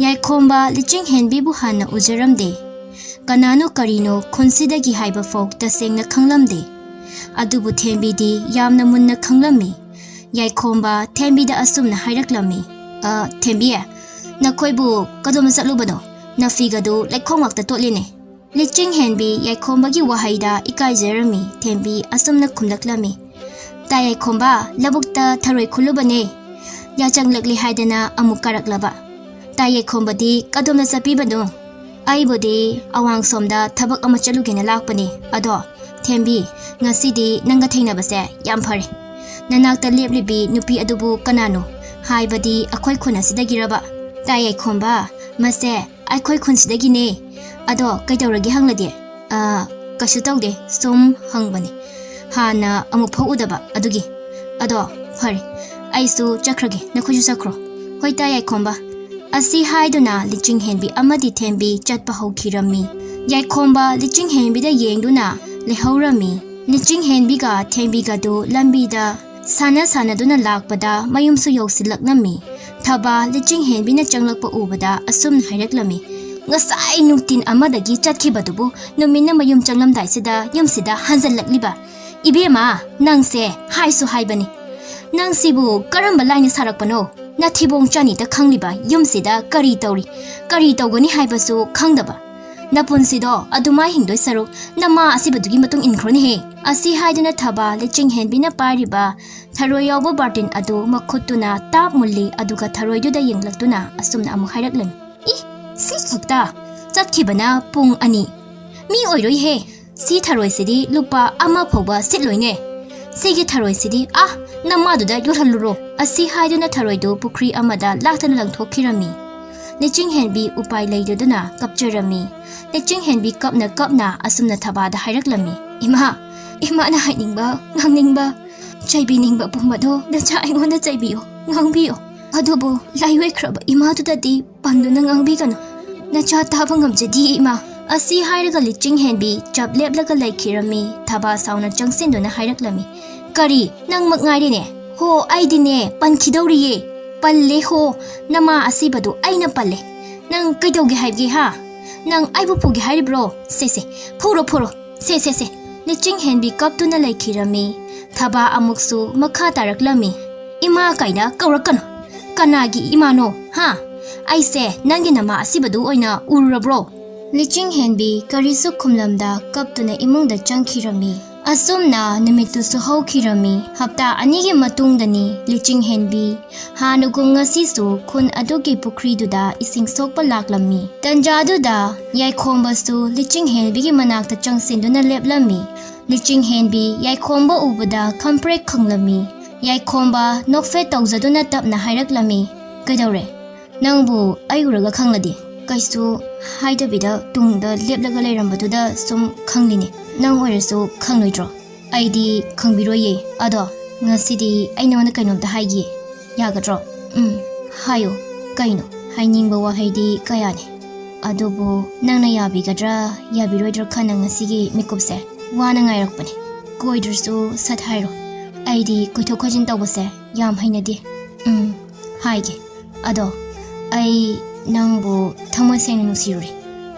ꯌꯥꯏꯈꯣꯝꯕ ꯂꯤꯆꯤꯡ ꯍꯦꯟꯕꯤꯕꯨ ꯍꯥꯟꯅ ꯎꯖꯔꯝꯗꯦ꯫ ꯀꯅꯥꯅꯣ ꯀꯔꯤꯅꯣ ꯈꯨꯟꯁꯤꯗꯒꯤ ꯍꯥꯏꯕ ꯐꯥꯎ ꯇꯁꯦꯡꯅ ꯈꯪꯂꯝꯗꯦ꯫ ꯑꯗꯨꯕꯨ ꯊꯦꯝꯕꯤꯗꯤ ꯌꯥꯝꯅ ꯃꯨꯟꯅ ꯈꯪꯂꯝꯃꯤ꯫ ꯌꯥꯏꯈꯣꯝꯕ ꯊꯦꯝꯕꯤꯗ ꯑꯁꯨꯝꯅ ꯍꯥꯏꯔꯛꯂꯝꯃꯤ, "ꯑ, ꯊꯦꯝꯕꯤ, ꯅꯈꯣꯏꯕꯨ ꯀꯗꯣꯝꯗ ꯆꯠꯂꯨꯕꯅꯣ? ꯅꯐꯤꯒꯗꯨ ꯂꯩꯈꯣꯝ ꯉꯥꯛꯇ ꯇꯣꯠꯂꯤꯅꯦ꯫" ꯂꯤꯆꯤꯡ ꯍꯦꯟꯕꯤ ꯌꯥꯏꯈꯣꯝꯕꯒꯤ ꯋꯥꯍꯩꯗ ꯏꯀꯥꯏꯖꯔꯝꯃꯤ꯫ ꯊꯦꯝꯕꯤ ꯑꯁꯨꯝꯅ ꯈꯨꯝꯂꯛꯂꯝꯃꯤ, "ꯇꯥ ꯌꯥꯏꯈꯣꯝꯕ, ꯂꯧꯕꯨꯛꯇ ꯊꯔꯣꯏ ꯈꯨꯜꯂꯨꯕꯅꯦ꯫ ꯌꯥꯆꯪꯂꯛꯂꯦ ꯍꯥꯏꯗꯅ ꯑꯃꯨꯛ ꯀꯥꯔꯛꯂꯕ꯫ ꯇꯥ ꯌꯥꯏꯈꯣꯝꯕꯗꯤ ꯀꯗꯣꯝꯗ ꯆꯠꯄꯤꯕꯅꯣ?" "ꯑꯩꯕꯨꯗꯤ ꯑꯋꯥꯡ ꯁꯣꯝꯗ ꯊꯕꯛ ꯑꯃ ꯆꯠꯂꯨꯒꯦꯅ ꯂꯥꯛꯄꯅꯦ꯫ ꯑꯗꯣ ꯊꯦꯝꯕꯤ, ꯉꯁꯤꯗꯤ ꯅꯪꯒ ꯊꯦꯡꯅꯕꯁꯦ ꯌꯥꯝ ꯐꯔꯦ꯫ ꯅꯅꯥꯛꯇ ꯂꯦꯞꯂꯤꯕꯤ ꯅꯨꯄꯤ ꯑꯗꯨꯕꯨ ꯀꯅꯥꯅꯣ? ꯍꯥꯏꯕꯗꯤ ꯑꯩꯈꯣꯏ ꯈꯨꯟ ꯑꯁꯤꯗꯒꯤꯔꯕ?" "ꯇꯥ ꯌꯥꯏꯈꯣꯝꯕ, ꯃꯁꯦ ꯑꯩꯈꯣꯏ ꯈꯨꯟꯁꯤꯗꯒꯤꯅꯦ꯫ ꯑꯗꯣ ꯀꯩꯗꯧꯔꯒꯦ ꯍꯪꯂꯗꯤ?" "ꯑ, ꯀꯩꯁꯨ ꯇꯧꯗꯦ, ꯁꯨꯝ ꯍꯪꯕꯅꯦ꯫ ꯍꯥꯟꯅ ꯑꯃꯨꯛ ꯐꯥꯎ ꯎꯗꯕ ꯑꯗꯨꯒꯤ꯫ ꯑꯗꯣ ꯐꯔꯦ, ꯑꯩꯁꯨ ꯆꯠꯈ꯭ꯔꯒꯦ, ꯅꯈꯣꯏꯁꯨ ꯆꯠꯈ꯭ꯔꯣ꯫" "ꯍꯣꯏ ꯇꯥ ꯌꯥꯏꯈꯣꯝꯕ꯫" ꯑꯁꯤ ꯍꯥꯏꯗꯨꯅ ꯂꯤꯆꯤꯡ ꯍꯦꯟꯕꯤ ꯑꯃꯗꯤ ꯊꯦꯝꯕꯤ ꯆꯠꯄ ꯍꯧꯈꯤꯔꯝꯃꯤ꯫ ꯌꯥꯏꯈꯣꯝꯕ ꯂꯤꯆꯤꯡ ꯍꯦꯟꯕꯤꯗ ꯌꯦꯡꯗꯨꯅ ꯂꯩꯍꯧꯔꯝꯃꯤ꯫ ꯂꯤꯆꯤꯡ ꯍꯦꯟꯕꯤꯒ ꯊꯦꯝꯕꯤꯒꯗꯨ ꯂꯝꯕꯤꯗ ꯁꯥꯟꯅ ꯁꯥꯟꯅꯗꯨꯅ ꯂꯥꯛꯄꯗ ꯃꯌꯨꯝꯁꯨ ꯌꯧꯁꯤꯜꯂꯛꯂꯝꯃꯤ꯫ ꯊꯕꯥ ꯂꯤꯆꯤꯡ ꯍꯦꯟꯕꯤꯅ ꯆꯪꯂꯛꯄ ꯎꯕꯗ ꯑꯁꯨꯝꯅ ꯍꯥꯏꯔꯛꯂꯝꯃꯤ, "ꯉꯁꯥꯏ ꯅꯨꯡꯊꯤꯟ ꯑꯃꯗꯒꯤ ꯆꯠꯈꯤꯕꯗꯨꯕꯨ ꯅꯨꯃꯤꯠꯅ ꯃꯌꯨꯝ ꯆꯪꯂꯝꯗꯥꯏꯁꯤꯗ ꯌꯨꯝꯁꯤꯗ ꯍꯟꯖꯜꯂꯛꯂꯤꯕ꯫ ꯏꯕꯦꯝꯃ, ꯅꯪꯁꯦ ꯍꯥꯏꯁꯨ ꯍꯥꯏꯕꯅꯤ꯫ ꯅꯪꯁꯤꯕꯨ ꯀꯔꯝꯕ ꯂꯥꯏꯅ ꯁꯥꯔꯛꯄꯅꯣ? ꯅꯊꯤꯕꯣꯡ ꯆꯥꯅꯤꯇ ꯈꯪꯂꯤꯕ ꯌꯨꯝꯁꯤꯗ ꯀꯔꯤ ꯇꯧꯔꯤ, ꯀꯔꯤ ꯇꯧꯒꯅꯤ ꯍꯥꯏꯕꯁꯨ ꯈꯪꯗꯕ꯫ "ꯅꯄꯨꯟꯁꯤꯗꯣ ꯑꯗꯨꯃꯥꯏ ꯍꯤꯡꯗꯣꯏ ꯁꯔꯨꯛ ꯅꯃꯥ ꯑꯁꯤꯕꯗꯨꯒꯤ ꯃꯇꯨꯡ ꯏꯟꯈ꯭ꯔꯣꯅꯦꯍꯦ"꯫ ꯑꯁꯤ ꯍꯥꯏꯗꯨꯅ ꯊꯕꯥ ꯂꯤꯆꯤꯡꯍꯦꯟꯕꯤꯅ ꯄꯥꯏꯔꯤꯕ ꯊꯔꯣꯏ ꯌꯥꯎꯕ ꯕꯥꯔꯇꯤꯟ ꯑꯗꯨ ꯃꯈꯨꯠꯇꯨꯅ ꯇꯥꯞ ꯃꯨꯜꯂꯤ, ꯑꯗꯨꯒ ꯊꯔꯣꯏꯗꯨꯗ ꯌꯦꯡꯂꯛꯇꯨꯅ ꯑꯁꯨꯝꯅ ꯑꯃꯨꯛ ꯍꯥꯏꯔꯛꯂꯝꯃꯤ, "ꯏ, ꯁꯤ ꯈꯛꯇ? ꯆꯠꯈꯤꯕꯅ ꯄꯨꯡ ꯑꯅꯤ꯫ ꯃꯤ ꯑꯣꯏꯔꯣꯏꯍꯦ꯫ ꯁꯤ ꯊꯔꯣꯏꯁꯤꯗꯤ ꯂꯨꯄꯥ ꯑꯃ ꯐꯥꯎꯕ ꯁꯤꯠꯂꯣꯏꯅꯦ꯫ ꯁꯤꯒꯤ ꯊꯔꯣꯏꯁꯤꯗꯤ, ꯑꯥ, ꯅꯃꯥꯗꯨꯗ ꯌꯣꯜꯍꯜꯂꯨꯔꯣ"꯫ ꯑꯁꯤ ꯍꯥꯏꯗꯨꯅ ꯊꯔꯣꯏꯗꯨ ꯄꯨꯈ꯭ꯔꯤ ꯑꯃꯗ ꯂꯥꯛꯇꯅ ꯂꯪꯊꯣꯛꯈꯤꯔꯝꯃꯤ꯫ ꯂꯤꯆꯤꯡꯍꯦꯟꯕꯤ ꯎꯄꯥꯏ ꯂꯩꯇꯗꯨꯅ ꯀꯞꯆꯔꯝꯃꯤ꯫ ꯂꯤꯆꯤꯡꯍꯦꯟꯕꯤ ꯀꯞꯅ ꯀꯞꯅ ꯑꯁꯨꯝꯅ ꯊꯕꯥꯗ ꯍꯥꯏꯔꯛꯂꯝꯃꯤ, "ꯏꯃꯥ, ꯏꯃꯥꯅ ꯍꯥꯏꯅꯤꯡꯕ, ꯉꯥꯡꯅꯤꯡꯕ, ꯆꯩꯕꯤꯅꯤꯡꯕ ꯄꯨꯝꯕꯗꯣ ꯅꯆꯥ ꯑꯩꯉꯣꯟꯗ ꯆꯩꯕꯤꯌꯣ, ꯉꯥꯡꯕꯤꯌꯣ꯫ ꯑꯗꯨꯕꯨ ꯂꯥꯏꯑꯣꯏꯈ꯭ꯔꯕ ꯏꯃꯥꯗꯨꯗꯗꯤ ꯄꯟꯗꯨꯅ ꯉꯥꯡꯕꯤꯒꯅꯨ꯫ ꯅꯆꯥ ꯇꯥꯕ ꯉꯝꯖꯗꯤꯌꯦ, ꯏꯃꯥ"꯫ ꯑꯁꯤ ꯍꯥꯏꯔꯒ ꯂꯤꯆꯤꯡꯍꯦꯟꯕꯤ ꯆꯞ ꯂꯦꯞꯂꯒ ꯂꯩꯈꯤꯔꯝꯃꯤ꯫ ꯊꯕꯥ ꯁꯥꯎꯅ ꯆꯪꯁꯤꯟꯗꯨꯅ ꯍꯥꯏꯔꯛꯂꯝꯃꯤ, "ꯀꯔꯤ? ꯅꯪꯃꯛ ꯉꯥꯏꯔꯦꯅꯦ? ꯍꯣ, ꯑꯩꯗꯤꯅꯦ, ꯄꯟꯈꯤꯗꯧꯔꯤꯌꯦ꯫ ꯄꯜꯂꯦ ꯍꯣ, ꯅꯃꯥ ꯑꯁꯤꯕꯗꯨ ꯑꯩꯅ ꯄꯜꯂꯦ꯫ ꯅꯪ ꯀꯩꯗꯧꯒꯦ ꯍꯥꯏꯕꯒꯦ, ꯍꯥ? ꯅꯪ ꯑꯩꯕꯨ ꯐꯨꯒꯦ ꯍꯥꯏꯔꯤꯕ꯭ꯔꯣ? ꯁꯦ, ꯁꯦ, ꯐꯨꯔꯣ, ꯐꯨꯔꯣ꯫ ꯁꯦ, ꯁꯦ, ꯁꯦ"꯫ ꯂꯤꯆꯤꯡꯍꯦꯟꯕꯤ ꯀꯞꯇꯨꯅ ꯂꯩꯈꯤꯔꯝꯃꯤ꯫ ꯊꯕꯥ ꯑꯃꯨꯛꯁꯨ ꯃꯈꯥ ꯇꯥꯔꯛꯂꯝꯃꯤ, "ꯏꯃꯥ ꯀꯥꯏꯅ ꯀꯧꯔꯛꯀꯅꯨ꯫ ꯀꯅꯥꯒꯤ ꯏꯃꯥꯅꯣ, ꯍꯥ? ꯑꯩꯁꯦ ꯅꯪꯒꯤ ꯅꯃꯥ ꯑꯁꯤꯕꯗꯨ ꯑꯣꯏꯅ ꯎꯔꯨꯔꯕ꯭ꯔꯣ?" ꯂꯤꯆꯤꯡꯍꯦꯟꯕꯤ ꯀꯔꯤꯁꯨ ꯈꯨꯝꯂꯝꯗ ꯀꯞꯇꯨꯅ ꯏꯃꯨꯡꯗ ꯆꯪꯈꯤꯔꯝꯃꯤ꯫ ꯑꯁꯨꯝꯅ ꯅꯨꯃꯤꯠꯇꯨꯁꯨ ꯍꯧꯈꯤꯔꯝꯃꯤ꯫ ꯍꯞꯇꯥ ꯑꯅꯤꯒꯤ ꯃꯇꯨꯡꯗꯅꯤ ꯂꯤꯆꯤꯡꯍꯦꯟꯕꯤ ꯍꯥꯟꯅꯒꯨꯝ ꯉꯁꯤꯁꯨ ꯈꯨꯟ ꯑꯗꯨꯒꯤ ꯄꯨꯈ꯭ꯔꯤꯗꯨꯗ ꯏꯁꯤꯡ ꯁꯣꯛꯄ ꯂꯥꯛꯂꯝꯃꯤ꯫ ꯇꯟꯖꯥꯗꯨꯗ ꯌꯥꯏꯈꯣꯝꯕꯁꯨ ꯂꯤꯆꯤꯡꯍꯦꯟꯕꯤꯒꯤ ꯃꯅꯥꯛꯇ ꯆꯪꯁꯤꯟꯗꯨꯅ ꯂꯦꯞꯂꯝꯃꯤ꯫ ꯂꯤꯆꯤꯡꯍꯦꯟꯕꯤ ꯌꯥꯏꯈꯣꯝꯕ ꯎꯕꯗ ꯈꯝꯄ꯭ꯔꯦꯛ ꯈꯪꯂꯝꯃꯤ꯫ ꯌꯥꯏꯈꯣꯝꯕ ꯅꯣꯛꯐꯦꯠ ꯇꯧꯖꯗꯨꯅ ꯇꯞꯅ ꯍꯥꯏꯔꯛꯂꯝꯃꯤ, "ꯀꯩꯗꯧꯔꯦ? ꯅꯪꯕꯨ ꯑꯩ ꯎꯔꯒ ꯈꯪꯂꯗꯤ?" "ꯀꯩꯁꯨ ꯍꯥꯏꯗꯕꯤꯗ ꯇꯨꯡꯗ ꯂꯦꯞꯂꯒ ꯂꯩꯔꯝꯕꯗꯨꯗ ꯁꯨꯝ ꯈꯪꯂꯤꯅꯦ꯫ ꯅꯪ ꯑꯣꯏꯔꯁꯨ ꯈꯪꯂꯣꯏꯗ꯭ꯔꯣ?" "ꯑꯩꯗꯤ ꯈꯪꯕꯤꯔꯣꯏꯌꯦ꯫ ꯑꯗꯣ ꯉꯁꯤꯗꯤ ꯑꯩ ꯅꯉꯣꯟꯗ ꯀꯩꯅꯣꯝꯇ ꯍꯥꯏꯒꯦ꯫ ꯌꯥꯒꯗ꯭ꯔꯣ?" "ꯎꯝ, ꯍꯥꯏꯌꯣ꯫ ꯀꯩꯅꯣ?" "ꯍꯥꯏꯅꯤꯡꯕ ꯋꯥꯍꯩꯗꯤ ꯀꯌꯥꯅꯤ꯫ ꯑꯗꯨꯕꯨ ꯅꯪꯅ ꯌꯥꯕꯤꯒꯗ꯭ꯔꯥ ꯌꯥꯕꯤꯔꯣꯏꯗ꯭ꯔꯥ ꯈꯟꯅ ꯉꯁꯤꯒꯤ ꯃꯤꯀꯨꯞꯁꯦ ꯋꯥꯅ ꯉꯥꯏꯔꯛꯄꯅꯤ꯫ ꯀꯣꯏꯗ꯭ꯔꯁꯨ ꯁꯠ ꯍꯥꯏꯔꯣ꯫ ꯑꯩꯗꯤ ꯀꯣꯏꯊꯣꯛ ꯀꯣꯏꯁꯤꯟ ꯇꯧꯕꯁꯦ ꯌꯥꯝ ꯍꯩꯅꯗꯦ꯫ ꯎꯝ, ꯍꯥꯏꯒꯦ꯫ ꯑꯗꯣ ꯑꯩ ꯅꯪꯕꯨ ꯊꯃꯣꯏ ꯁꯦꯡꯅ ꯅꯨꯡꯁꯤꯔꯨꯔꯦ"꯫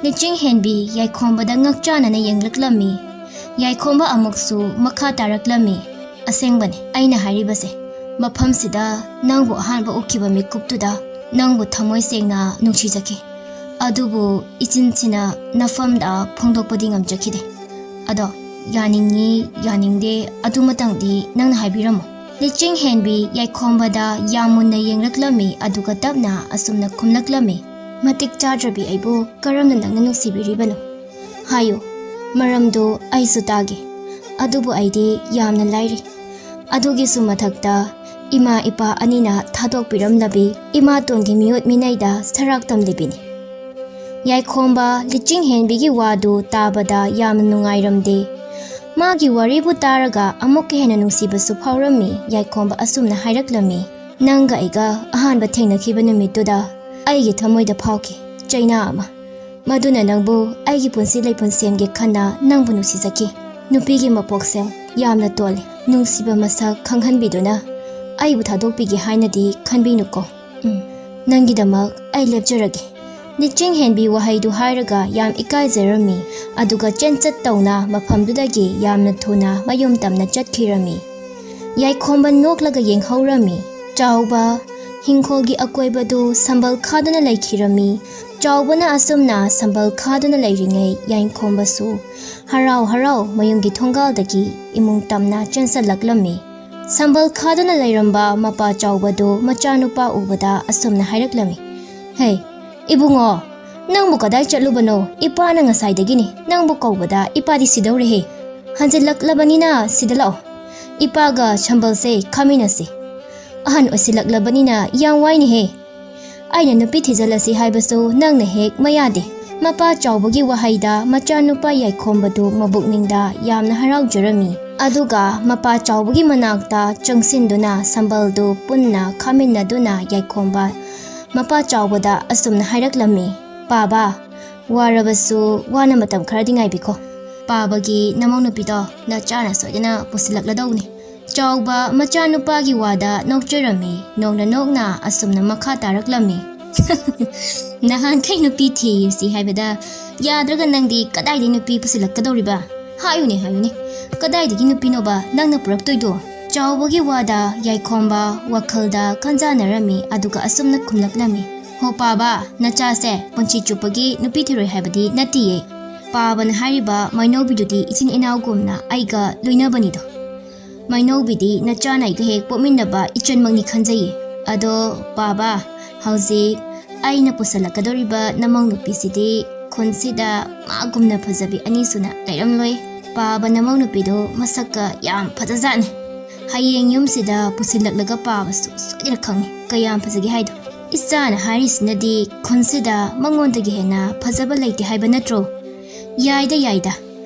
ꯂꯤꯆꯤꯡꯍꯦꯟꯕꯤ ꯌꯥꯏꯈꯣꯝꯕꯗ ꯉꯛꯆꯥꯅꯅ ꯌꯦꯡꯂꯛꯂꯝꯃꯤ꯫ ꯌꯥꯏꯈꯣꯝꯕ ꯑꯃꯨꯛꯁꯨ ꯃꯈꯥ ꯇꯥꯔꯛꯂꯝꯃꯤ, "ꯑꯁꯦꯡꯕꯅꯤ ꯑꯩꯅ ꯍꯥꯏꯔꯤꯕꯁꯦ꯫ ꯃꯐꯝꯁꯤꯗ ꯅꯪꯕꯨ ꯑꯍꯥꯟꯕ ꯎꯈꯤꯕ ꯃꯤꯀꯨꯞꯇꯨꯗ ꯅꯪꯕꯨ ꯊꯃꯣꯏ ꯁꯦꯡꯅ ꯅꯨꯡꯁꯤꯖꯈꯤ꯫ ꯑꯗꯨꯕꯨ ꯏꯆꯤꯟꯁꯤꯅ ꯅꯐꯝꯗ ꯐꯣꯡꯗꯣꯛꯄꯗꯤ ꯉꯝꯖꯈꯤꯗꯦ꯫ ꯑꯗꯣ ꯌꯥꯅꯤꯡꯉꯤ ꯌꯥꯅꯤꯡꯗꯦ ꯑꯗꯨꯃꯇꯪꯗꯤ ꯅꯪꯅ ꯍꯥꯏꯕꯤꯔꯝꯃꯨ꯫ ꯂꯤꯆꯤꯡ ꯍꯦꯟꯕꯤ ꯌꯥꯏꯈꯣꯝꯕꯗ ꯌꯥꯝ ꯃꯨꯟꯅ ꯌꯦꯡꯂꯛꯂꯝꯃꯤ, ꯑꯗꯨꯒ ꯇꯞꯅ ꯑꯁꯨꯝꯅ ꯈꯨꯝꯂꯛꯂꯝꯃꯤ, "ꯃꯇꯤꯛ ꯆꯥꯗ꯭ꯔꯕꯤ ꯑꯩꯕꯨ ꯀꯔꯝꯅ ꯅꯪꯅ ꯅꯨꯡꯁꯤꯕꯤꯔꯤꯕꯅꯣ? ꯍꯥꯏꯌꯨ, ꯃꯔꯝꯗꯨ ꯑꯩꯁꯨ ꯇꯥꯒꯦ꯫ ꯑꯗꯨꯕꯨ ꯑꯩꯗꯤ ꯌꯥꯝꯅ ꯂꯥꯏꯔꯤ꯫ ꯑꯗꯨꯒꯤꯁꯨ ꯃꯊꯛꯇ ꯏꯃꯥ ꯏꯄꯥ ꯑꯅꯤꯅ ꯊꯥꯗꯣꯛꯄꯤꯔꯝꯂꯕꯤ ꯏꯃꯥꯇꯣꯟꯒꯤ ꯃꯤꯑꯣꯠ ꯃꯤꯅꯩꯗ ꯁꯔꯥꯛ ꯇꯝꯂꯤꯕꯤꯅꯤ꯫ ꯌꯥꯏꯈꯣꯝꯕ ꯂꯤꯆꯤꯡ ꯍꯦꯟꯕꯤꯒꯤ ꯋꯥꯗꯨ ꯇꯥꯕꯗ ꯌꯥꯝꯅ ꯅꯨꯡꯉꯥꯏꯔꯝꯗꯦ꯫ ꯃꯥꯒꯤ ꯋꯥꯔꯤꯕꯨ ꯇꯥꯔꯒ ꯑꯃꯨꯛꯀ ꯍꯦꯟꯅ ꯅꯨꯡꯁꯤꯕꯁꯨ ꯐꯥꯎꯔꯝꯃꯤ꯫ ꯌꯥꯏꯈꯣꯝꯕ ꯑꯁꯨꯝꯅ ꯍꯥꯏꯔꯛꯂꯝꯃꯤ, "ꯅꯪꯒ ꯑꯩꯒ ꯑꯍꯥꯟꯕ ꯊꯦꯡꯅꯈꯤꯕ ꯅꯨꯃꯤꯠꯇꯨꯗ ꯑꯩꯒꯤ ꯊꯃꯣꯏꯗ ꯐꯥꯎꯈꯤ ꯆꯩꯅꯥ ꯑꯃ꯫ ꯃꯗꯨꯅ ꯅꯪꯕꯨ ꯑꯩꯒꯤ ꯄꯨꯟꯁꯤ ꯂꯩꯄꯨꯟ ꯁꯦꯝꯒꯦ ꯈꯟꯅ ꯅꯪꯕꯨ ꯅꯨꯡꯁꯤꯖꯈꯤ꯫ ꯅꯨꯄꯤꯒꯤ ꯃꯄꯣꯛꯁꯦ ꯌꯥꯝꯅ ꯇꯣꯜꯂꯤ꯫ ꯅꯨꯡꯁꯤꯕ ꯃꯁꯛ ꯈꯪꯍꯟꯕꯤꯗꯨꯅ ꯑꯩꯕꯨ ꯊꯥꯗꯣꯛꯄꯤꯒꯦ ꯍꯥꯏꯅꯗꯤ ꯈꯟꯕꯤꯅꯨꯀꯣ꯫ ꯎꯝ, ꯅꯪꯒꯤꯗꯃꯛ ꯑꯩ ꯂꯦꯞꯆꯔꯒꯦ꯫" ꯂꯤꯆꯤꯡ ꯍꯦꯟꯕꯤ ꯋꯥꯍꯩꯗꯨ ꯍꯥꯏꯔꯒ ꯌꯥꯝ ꯏꯀꯥꯏꯖꯔꯝꯃꯤ, ꯑꯗꯨꯒ ꯆꯦꯟꯆꯠ ꯇꯧꯅ ꯃꯐꯝꯗꯨꯗꯒꯤ ꯌꯥꯝꯅ ꯊꯨꯅ ꯃꯌꯨꯝ ꯇꯝꯅ ꯆꯠꯈꯤꯔꯝꯃꯤ꯫ ꯌꯥꯏꯈꯣꯝꯕ ꯅꯣꯛꯂꯒ ꯌꯦꯡꯍꯧꯔꯝꯃꯤ꯫ ꯆꯥꯎꯕ ꯍꯤꯡꯈꯣꯜꯒꯤ ꯑꯀꯣꯏꯕꯗꯨ ꯁꯝꯕꯜ ꯈꯥꯗꯨꯅ ꯂꯩꯈꯤꯔꯝꯃꯤ꯫ ꯆꯥꯎꯕꯅ ꯑꯁꯨꯝꯅ ꯁꯝꯕꯜ ꯈꯥꯗꯨꯅ ꯂꯩꯔꯤꯉꯩ ꯌꯥꯏꯈꯣꯝꯕꯁꯨ ꯍꯔꯥꯎ ꯍꯔꯥꯎ ꯃꯌꯨꯝꯒꯤ ꯊꯣꯡꯒꯥꯜꯗꯒꯤ ꯏꯃꯨꯡ ꯇꯝꯅ ꯆꯦꯟꯁꯤꯜꯂꯛꯂꯝꯃꯤ꯫ ꯁꯝꯕꯜ ꯈꯥꯗꯨꯅ ꯂꯩꯔꯝꯕ ꯃꯄꯥ ꯆꯥꯎꯕꯗꯨ ꯃꯆꯥꯅꯨꯄꯥ ꯎꯕꯗ ꯑꯁꯨꯝꯅ ꯍꯥꯏꯔꯛꯂꯝꯃꯤ, "ꯍꯦ, ꯏꯕꯨꯡꯉꯣ, ꯅꯪꯕꯨ ꯀꯗꯥꯏ ꯆꯠꯂꯨꯕꯅꯣ? ꯏꯄꯥꯅ ꯉꯁꯥꯏꯗꯒꯤꯅꯤ ꯅꯪꯕꯨ ꯀꯧꯕꯗ ꯏꯄꯥꯗꯤ ꯁꯤꯗꯧꯔꯦꯍꯦ꯫ ꯍꯟꯖꯤꯜꯂꯛꯂꯕꯅꯤꯅ ꯁꯤꯗ ꯂꯥꯛꯑꯣ꯫ ꯏꯄꯥꯒ ꯁꯝꯕꯜꯁꯦ ꯈꯥꯃꯤꯟꯅꯁꯤ꯫ ꯑꯍꯟ ꯑꯣꯏꯁꯤꯜꯂꯛꯂꯕꯅꯤꯅ ꯌꯥꯝ ꯋꯥꯏꯅꯦꯍꯦ꯫ ꯑꯩꯅ ꯅꯨꯄꯤ ꯊꯤꯖꯤꯜꯂꯁꯤ ꯍꯥꯏꯕꯁꯨ ꯅꯪꯅ ꯍꯦꯛ ꯃꯌꯥꯗꯦ꯫" ꯃꯄꯥ ꯆꯥꯎꯕꯒꯤ ꯋꯥꯍꯩꯗ ꯃꯆꯥꯅꯨꯄꯥ ꯌꯥꯏꯈꯣꯝꯕꯗꯨ ꯃꯕꯨꯛꯅꯤꯡꯗ ꯌꯥꯝꯅ ꯍꯔꯥꯎꯖꯔꯝꯃꯤ꯫ ꯑꯗꯨꯒ ꯃꯄꯥ ꯆꯥꯎꯕꯒꯤ ꯃꯅꯥꯛꯇ ꯆꯪꯁꯤꯟꯗꯨꯅ ꯁꯝꯕꯜꯗꯨ ꯄꯨꯟꯅ ꯈꯥꯃꯤꯟꯅꯗꯨꯅ ꯌꯥꯏꯈꯣꯝꯕ ꯃꯄꯥ ꯆꯥꯎꯕꯗ ꯑꯁꯨꯝꯅ ꯍꯥꯏꯔꯛꯂꯝꯃꯤ, "ꯄꯥꯕ, ꯋꯥꯔꯕꯁꯨ ꯋꯥꯅ ꯃꯇꯝ ꯈꯔꯗꯤ ꯉꯥꯏꯕꯤꯈꯣ꯫ ꯄꯥꯕꯒꯤ ꯅꯃꯧ ꯅꯨꯄꯤꯗꯣ ꯅꯆꯥꯅ ꯁꯣꯏꯗꯅ ꯄꯨꯁꯤꯜꯂꯛꯂꯗꯧꯅꯤ꯫" ꯆꯥꯎꯕ ꯃꯆꯥꯅꯨꯄꯥꯒꯤ ꯋꯥꯗ ꯅꯣꯛꯆꯔꯝꯃꯤ꯫ ꯅꯣꯡꯅ ꯅꯣꯛꯅ ꯑꯁꯨꯝꯅ ꯃꯈꯥ ꯇꯥꯔꯛꯂꯝꯃꯤ, "ꯅꯍꯥꯟꯈꯩ ꯅꯨꯄꯤ ꯊꯤꯁꯤ ꯍꯥꯏꯕꯗ ꯌꯥꯗ꯭ꯔꯒ ꯅꯪꯗꯤ ꯀꯗꯥꯏꯗꯩ ꯅꯨꯄꯤ ꯄꯨꯁꯤꯜꯂꯛꯀꯗꯧꯔꯤꯕ? ꯍꯥꯏꯌꯨꯅꯦ, ꯍꯥꯏꯌꯨꯅꯦ, ꯀꯗꯥꯏꯗꯒꯤ ꯅꯨꯄꯤꯅꯣꯕ ꯅꯪꯅ ꯄꯨꯔꯛꯇꯣꯏꯗꯣ?" ꯆꯥꯎꯕꯒꯤ ꯋꯥꯗ ꯌꯥꯏꯈꯣꯝꯕ ꯋꯥꯈꯜꯗ ꯈꯟꯖꯥꯟꯅꯔꯝꯃꯤ, ꯑꯗꯨꯒ ꯑꯁꯨꯝꯅ ꯈꯨꯝꯂꯛꯂꯝꯃꯤ, ꯑꯣ ꯄꯥꯕ, ꯅꯆꯥꯁꯦ ꯄꯨꯟꯁꯤ ꯆꯨꯞꯄꯒꯤ ꯅꯨꯄꯤ ꯊꯤꯔꯣꯏ ꯍꯥꯏꯕꯗꯤ ꯅꯠꯇꯤꯌꯦ꯫ ꯄꯥꯕꯅ ꯍꯥꯏꯔꯤꯕ ꯃꯩꯅꯧꯕꯤꯗꯨꯗꯤ ꯏꯆꯤꯟ ꯏꯅꯥꯎꯒꯨꯝꯅ ꯑꯩꯒ ꯂꯣꯏꯅꯕꯅꯤꯗꯣ꯫ ꯃꯩꯅꯧꯕꯤꯗꯤ ꯅꯆꯥꯅ ꯑꯩꯒ ꯍꯦꯛ ꯄꯣꯛꯃꯤꯟꯅꯕ ꯏꯆꯟꯃꯛꯅꯤ ꯈꯟꯖꯩꯌꯦ꯫ ꯑꯗꯣ ꯄꯥꯕ, ꯍꯧꯖꯤꯛ ꯑꯩꯅ ꯄꯨꯁꯜꯂꯛꯀꯗꯧꯔꯤꯕ ꯅꯃꯧ ꯅꯨꯄꯤꯁꯤꯗꯤ ꯈꯨꯟꯁꯤꯗ ꯃꯥꯒꯨꯝꯅ ꯐꯖꯕꯤ ꯑꯅꯤꯁꯨꯅ ꯂꯩꯔꯝꯂꯣꯏ꯫ ꯄꯥꯕ ꯅꯃꯧ ꯅꯨꯄꯤꯗꯣ ꯃꯁꯛꯀ ꯌꯥꯝ ꯐꯖꯖꯥꯠꯅꯤ꯫ ꯍꯌꯦꯡ ꯌꯨꯝꯁꯤꯗ ꯄꯨꯁꯤꯜꯂꯛꯂꯒ ꯄꯥꯕꯁꯨ ꯁꯣꯏꯗꯅ ꯈꯪꯅꯤ ꯀꯌꯥꯝ ꯐꯖꯒꯦ ꯍꯥꯏꯗꯣ꯫ ꯏꯆꯥꯅ ꯍꯥꯏꯔꯤꯁꯤꯅꯗꯤ ꯈꯨꯟꯁꯤꯗ ꯃꯉꯣꯟꯗꯒꯤ ꯍꯦꯟꯅ ꯐꯖꯕ ꯂꯩꯇꯦ ꯍꯥꯏꯕ ꯅꯠꯇ꯭ꯔꯣ? ꯌꯥꯏꯗ ꯌꯥꯏꯗ,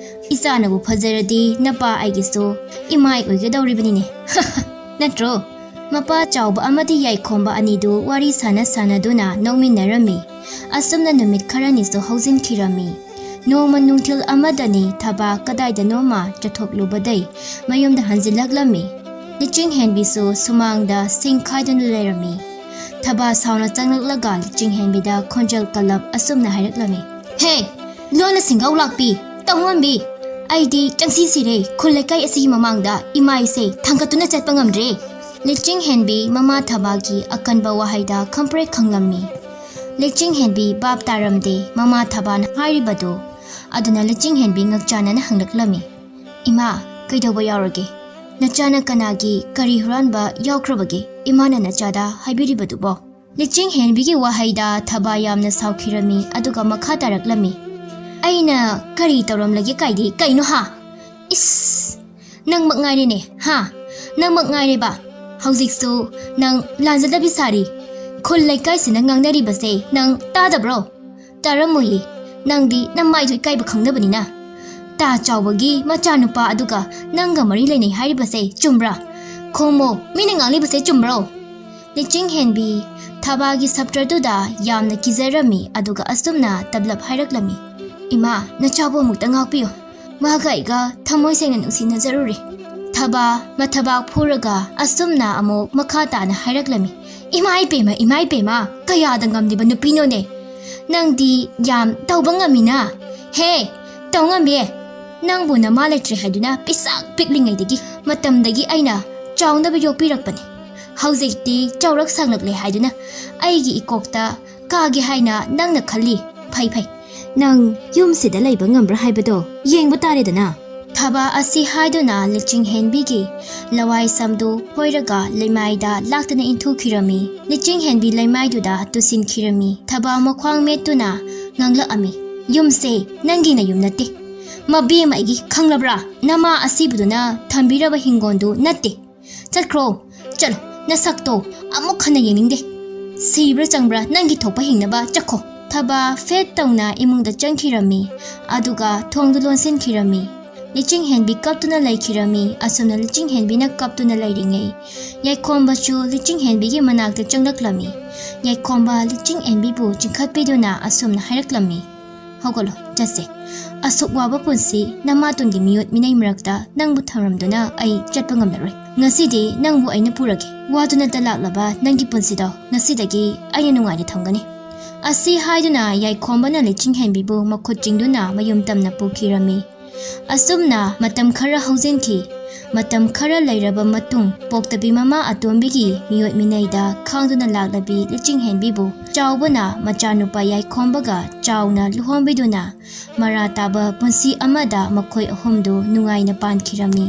ꯏꯆꯥꯅꯕꯨ ꯐꯖꯔꯗꯤ ꯅꯄꯥ ꯑꯩꯒꯤꯁꯨ ꯏꯃꯥꯏ ꯑꯣꯏꯒꯗꯧꯔꯤꯕꯅꯤꯅꯦ꯫ ꯅꯠꯇ꯭ꯔꯣ? ꯃꯄꯥ ꯆꯥꯎꯕ ꯑꯃꯗꯤ ꯌꯥꯏꯈꯣꯝꯕ ꯑꯅꯤꯗꯨ ꯋꯥꯔꯤ ꯁꯥꯟꯅ ꯁꯥꯟꯅꯗꯨꯅ ꯅꯣꯛꯃꯤꯟꯅꯔꯝꯃꯤ꯫ ꯑꯁꯨꯝꯅ ꯅꯨꯃꯤꯠ ꯈꯔꯅꯤꯁꯨ ꯍꯧꯖꯤꯟꯈꯤꯔꯝꯃꯤ꯫ ꯅꯣꯡꯃ ꯅꯨꯡꯊꯤꯜ ꯑꯃꯗꯅꯤ ꯊꯕꯥ ꯀꯗꯥꯏꯗꯅꯣꯃ ꯆꯠꯊꯣꯛꯂꯨꯕꯗꯩ ꯃꯌꯨꯝꯗ ꯍꯟꯖꯤꯜꯂꯛꯂꯝꯃꯤ꯫ ꯂꯤꯆꯤꯡ ꯍꯦꯟꯕꯤꯁꯨ ꯁꯨꯃꯥꯡꯗ ꯁꯤꯡ ꯈꯥꯏꯗꯨꯅ ꯂꯩꯔꯝꯃꯤ꯫ ꯊꯕꯥ ꯁꯥꯎꯅ ꯆꯪꯂꯛꯂꯒ ꯂꯤꯆꯤꯡ ꯍꯦꯟꯕꯤꯗ ꯈꯣꯟꯖꯦꯜ ꯀꯜꯂꯞ ꯑꯁꯨꯝꯅ ꯍꯥꯏꯔꯛꯂꯝꯃꯤ꯫ ꯍꯦ! ꯂꯣꯟꯅ ꯁꯤꯡꯒꯧ ꯂꯥꯛꯄꯤ, ꯇꯧꯉꯝꯕꯤ! ꯑꯩꯗꯤ ꯆꯪꯁꯤ ꯁꯤꯔꯦ ꯈꯨꯜ ꯂꯩꯀꯥꯏ ꯑꯁꯤꯒꯤ ꯃꯃꯥꯡꯗ ꯏꯃꯥꯏꯁꯦ ꯊꯥꯡꯒꯠꯇꯨꯅ ꯆꯠꯄ ꯉꯝꯗ꯭ꯔꯦ꯫ ꯂꯤꯆꯤꯡ ꯍꯦꯟꯕꯤ ꯃꯃꯥ ꯊꯕꯥꯒꯤ ꯑꯀꯟꯕ ꯋꯥꯍꯩꯗ ꯈꯪꯄ꯭ꯔꯦꯛ ꯈꯪꯂꯝꯃꯤ꯫ ꯂꯤꯆꯤꯡ ꯍꯦꯟꯕꯤ ꯚꯥꯞ ꯇꯥꯔꯝꯗꯦ ꯃꯃꯥ ꯊꯕꯥꯅ ꯍꯥꯏꯔꯤꯕꯗꯨ꯫ ꯑꯗꯨꯅ ꯂꯤꯆꯤꯡ ꯍꯦꯟꯕꯤ ꯉꯛꯆꯥꯅꯅ ꯍꯪꯂꯛꯂꯝꯃꯤ꯫ ꯏꯃꯥ, ꯀꯩꯗꯧꯕ ꯌꯥꯎꯔꯒꯦ? ꯅꯆꯥꯅ ꯀꯅꯥꯒꯤ ꯀꯔꯤ ꯍꯨꯔꯥꯟꯕ ꯌꯥꯎꯈ꯭ꯔꯕꯒꯦ ꯏꯃꯥꯅ ꯅꯆꯥꯗ ꯍꯥꯏꯕꯤꯔꯤꯕꯗꯨꯕꯣ? ꯂꯤꯆꯤꯡ ꯍꯦꯟꯕꯤꯒꯤ ꯋꯥꯍꯩꯗ ꯊꯕꯥ ꯌꯥꯝꯅ ꯁꯥꯎꯈꯤꯔꯝꯃꯤ ꯑꯗꯨꯒ ꯃꯈꯥ ꯇꯥꯔꯛꯂꯝꯃꯤ꯫ ꯑꯩꯅ ꯀꯔꯤ ꯇꯧꯔꯝꯂꯒꯦ ꯀꯥꯏꯗꯤ ꯀꯩꯅꯣ ꯍꯥ? ꯏꯁ! ꯅꯪꯃꯛ ꯉꯥꯏꯔꯦꯅꯦ ꯍꯥ? ꯅꯪꯃꯛ ꯉꯥꯏꯔꯦꯕ꯫ ꯍꯧꯖꯤꯛꯁꯨ ꯅꯪ ꯂꯥꯟꯖꯗꯕꯤ ꯁꯥꯔꯤ꯫ ꯈꯨꯜ ꯂꯩꯀꯥꯏꯁꯤꯅ ꯉꯥꯡꯅꯔꯤꯕꯁꯦ ꯅꯪ ꯇꯥꯗꯕ꯭ꯔꯣ? ꯇꯥꯔꯝꯃꯣꯏꯌꯦ꯫ ꯅꯪꯗꯤ ꯅꯃꯥꯏꯗꯣ ꯏꯀꯥꯏꯕ ꯈꯪꯗꯕꯅꯤꯅ꯫ ꯇꯥ ꯆꯥꯎꯕꯒꯤ ꯃꯆꯥꯅꯨꯄꯥ ꯑꯗꯨꯒ ꯅꯪꯒ ꯃꯔꯤ ꯂꯩꯅꯩ ꯍꯥꯏꯔꯤꯕꯁꯦ ꯆꯨꯝꯕ꯭ꯔꯥ? ꯈꯨꯝꯃꯣ, ꯃꯤꯅ ꯉꯥꯡꯂꯤꯕꯁꯦ ꯆꯨꯝꯕ꯭ꯔꯣ? ꯂꯤꯆꯤꯡ ꯍꯦꯟꯕꯤ ꯊꯕꯥꯒꯤ ꯁꯞꯇ꯭ꯔꯗꯨꯗ ꯌꯥꯝꯅ ꯀꯤꯖꯔꯝꯃꯤ ꯑꯗꯨꯒ ꯑꯁꯨꯝꯅ ꯇꯞꯂꯞ ꯍꯥꯏꯔꯛꯂꯝꯃꯤ꯫ ꯏꯃꯥ, ꯅꯆꯥꯕꯨ ꯑꯃꯨꯛꯇ ꯉꯥꯛꯄꯤꯌꯨ꯫ ꯃꯥꯒ ꯑꯩꯒ ꯊꯃꯣꯏ ꯁꯦꯡꯅ ꯅꯨꯡꯁꯤꯅꯖꯔꯨꯔꯦ꯫ ꯊꯕꯥ ꯃꯊꯕꯥꯛ ꯐꯨꯔꯒ ꯑꯁꯨꯝꯅ ꯑꯃꯨꯛ ꯃꯈꯥ ꯇꯥꯅ ꯍꯥꯏꯔꯛꯂꯝꯃꯤ꯫ ꯏꯃꯥ ꯏꯄꯦꯝꯃ, ꯏꯃꯥ ꯏꯄꯦꯝꯃ, ꯀꯌꯥꯗ ꯉꯝꯂꯤꯕ ꯅꯨꯄꯤꯅꯣꯅꯦ? ꯅꯪꯗꯤ ꯌꯥꯝ ꯇꯧꯕ ꯉꯝꯃꯤꯅ꯫ ꯍꯦ, ꯇꯧ ꯉꯝꯕꯤ꯫ ꯅꯪꯕꯨ ꯅꯃꯥ ꯂꯩꯇ꯭ꯔꯦ ꯍꯥꯏꯗꯨꯅ ꯄꯤꯁꯛ ꯄꯤꯛꯂꯤꯉꯩꯗꯒꯤ ꯃꯇꯝꯗꯒꯤ ꯑꯩꯅ ꯆꯥꯎꯅꯕ ꯌꯣꯛꯄꯤꯔꯛꯄꯅꯤ꯫ ꯍꯧꯖꯤꯛꯇꯤ ꯆꯥꯎꯔꯛ ꯁꯥꯡꯂꯛꯂꯦ ꯍꯥꯏꯗꯨꯅ ꯑꯩꯒꯤ ꯏꯀꯣꯛꯇ ꯀꯥꯒꯦ ꯍꯥꯏꯅ ꯅꯪꯅ ꯈꯜꯂꯤ꯫ ꯐꯩ ꯐꯩ, ꯅꯪ ꯌꯨꯝꯁꯤꯗ ꯂꯩꯕ ꯉꯝꯕ꯭ꯔꯥ ꯍꯥꯏꯕꯗꯣ ꯌꯦꯡꯕ ꯇꯥꯔꯦꯗꯅ꯫ ꯊꯕꯥ ꯑꯁꯤ ꯍꯥꯏꯗꯨꯅ ꯂꯤꯆꯤꯡꯍꯦꯟꯕꯤꯒꯤ ꯂꯋꯥꯏ ꯁꯝꯗꯨ ꯐꯣꯏꯔꯒ ꯂꯩꯃꯥꯏꯗ ꯂꯥꯛꯇꯨꯅ ꯏꯟꯊꯨꯈꯤꯔꯝꯃꯤ꯫ ꯂꯤꯆꯤꯡꯍꯦꯟꯕꯤ ꯂꯩꯃꯥꯏꯗꯨꯗ ꯇꯨꯁꯤꯟꯈꯤꯔꯝꯃꯤ꯫ ꯊꯕꯥ ꯃꯈ꯭ꯋꯥꯡ ꯃꯦꯠꯇꯨꯅ ꯉꯥꯡꯂꯛꯑꯝꯃꯤ, "ꯌꯨꯝꯁꯦ ꯅꯪꯒꯤ ꯅꯌꯨꯝ ꯅꯠꯇꯦ꯫ ꯃꯕꯦꯝꯃ ꯑꯩꯒꯤ, ꯈꯪꯂꯕ꯭ꯔꯥ? ꯅꯃꯥ ꯑꯁꯤꯕꯗꯨꯅ ꯊꯝꯕꯤꯔꯕ ꯍꯤꯡꯒꯣꯜꯗꯨ ꯅꯠꯇꯦ꯫ ꯆꯠꯈ꯭ꯔꯣ, ꯆꯠꯂꯣ, ꯅꯁꯛꯇꯣ ꯑꯃꯨꯛ ꯍꯟꯅ ꯌꯦꯡꯅꯤꯡꯗꯦ꯫ ꯁꯤꯕ꯭ꯔꯥ ꯆꯪꯕ꯭ꯔꯥ ꯅꯪꯒꯤ ꯊꯣꯛꯄ ꯍꯤꯡꯅꯕ ꯆꯠꯈꯣ꯫" ꯊꯕꯥ ꯐꯦꯠ ꯇꯧꯅ ꯏꯃꯨꯡꯗ ꯆꯪꯈꯤꯔꯝꯃꯤ, ꯑꯗꯨꯒ ꯊꯣꯡꯗꯨ ꯂꯣꯟꯁꯤꯟꯈꯤꯔꯝꯃꯤ꯫ ꯂꯤꯆꯤꯡꯍꯦꯟꯕꯤ ꯀꯞꯇꯨꯅ ꯂꯩꯈꯤꯔꯝꯃꯤ꯫ ꯑꯁꯨꯝꯅ ꯂꯤꯆꯤꯡꯍꯦꯟꯕꯤꯅ ꯀꯞꯇꯨꯅ ꯂꯩꯔꯤꯉꯩ, ꯌꯥꯏꯈꯣꯝꯕꯁꯨ ꯂꯤꯆꯤꯡꯍꯦꯟꯕꯤꯒꯤ ꯃꯅꯥꯛꯇ ꯆꯪꯂꯛꯂꯝꯃꯤ꯫ ꯌꯥꯏꯈꯣꯝꯕ ꯂꯤꯆꯤꯡꯍꯦꯟꯕꯤꯕꯨ ꯆꯤꯡꯈꯠꯄꯤꯗꯨꯅ ꯑꯁꯨꯝꯅ ꯍꯥꯏꯔꯛꯂꯝꯃꯤ, "ꯍꯧꯒꯠꯂꯣ, ꯆꯠꯁꯦ꯫ ꯑꯁꯨꯛ ꯋꯥꯕ ꯄꯨꯟꯁꯤ ꯅꯃꯥꯇꯣꯟꯒꯤ ꯃꯤꯑꯣꯠ ꯃꯤꯅꯩ ꯃꯔꯛꯇ ꯅꯪꯕꯨ ꯊꯝꯔꯝꯗꯨꯅ ꯑꯩ ꯆꯠꯄ ꯉꯝꯂꯔꯣꯏ꯫ ꯉꯁꯤꯗꯤ ꯅꯪꯕꯨ ꯑꯩꯅ ꯄꯨꯔꯒꯦ꯫ ꯋꯥꯗꯨꯅꯇ ꯂꯥꯛꯂꯕ ꯅꯪꯒꯤ ꯄꯨꯟꯁꯤꯗꯣ ꯉꯁꯤꯗꯒꯤ ꯑꯩꯅ ꯅꯨꯡꯉꯥꯏꯅ ꯊꯝꯒꯅꯤ꯫" ꯑꯁꯤ ꯍꯥꯏꯗꯨꯅ ꯌꯥꯏꯈꯣꯝꯕꯅ ꯂꯤꯆꯤꯡꯍꯦꯟꯕꯤꯕꯨ ꯃꯈꯨꯠ ꯆꯤꯡꯗꯨꯅ ꯃꯌꯨꯝ ꯇꯝꯅ ꯄꯨꯈꯤꯔꯝꯃꯤ꯫ ꯑꯁꯨꯝꯅ ꯃꯇꯝ ꯈꯔ ꯍꯧꯖꯤꯟꯈꯤ꯫ ꯃꯇꯝ ꯈꯔ ꯂꯩꯔꯕ ꯃꯇꯨꯡ, ꯄꯣꯛꯇꯕꯤ ꯃꯃꯥ ꯑꯇꯣꯝꯕꯤꯒꯤ ꯃꯤꯑꯣꯠ ꯃꯤꯅꯩꯗ ꯈꯥꯡꯗꯨꯅ ꯂꯥꯛꯂꯕꯤ ꯂꯤꯆꯤꯡꯍꯦꯟꯕꯤꯕꯨ ꯆꯥꯎꯕꯅ ꯃꯆꯥꯅꯨꯄꯥ ꯌꯥꯏꯈꯣꯝꯕꯒ ꯆꯥꯎꯅ ꯂꯨꯍꯣꯡꯕꯤꯗꯨꯅ ꯃꯔꯥ ꯇꯥꯕ ꯄꯨꯟꯁꯤ ꯑꯃꯗ ꯃꯈꯣꯏ ꯑꯍꯨꯝꯗꯨ ꯅꯨꯡꯉꯥꯏꯅ ꯄꯥꯟꯈꯤꯔꯝꯃꯤ꯫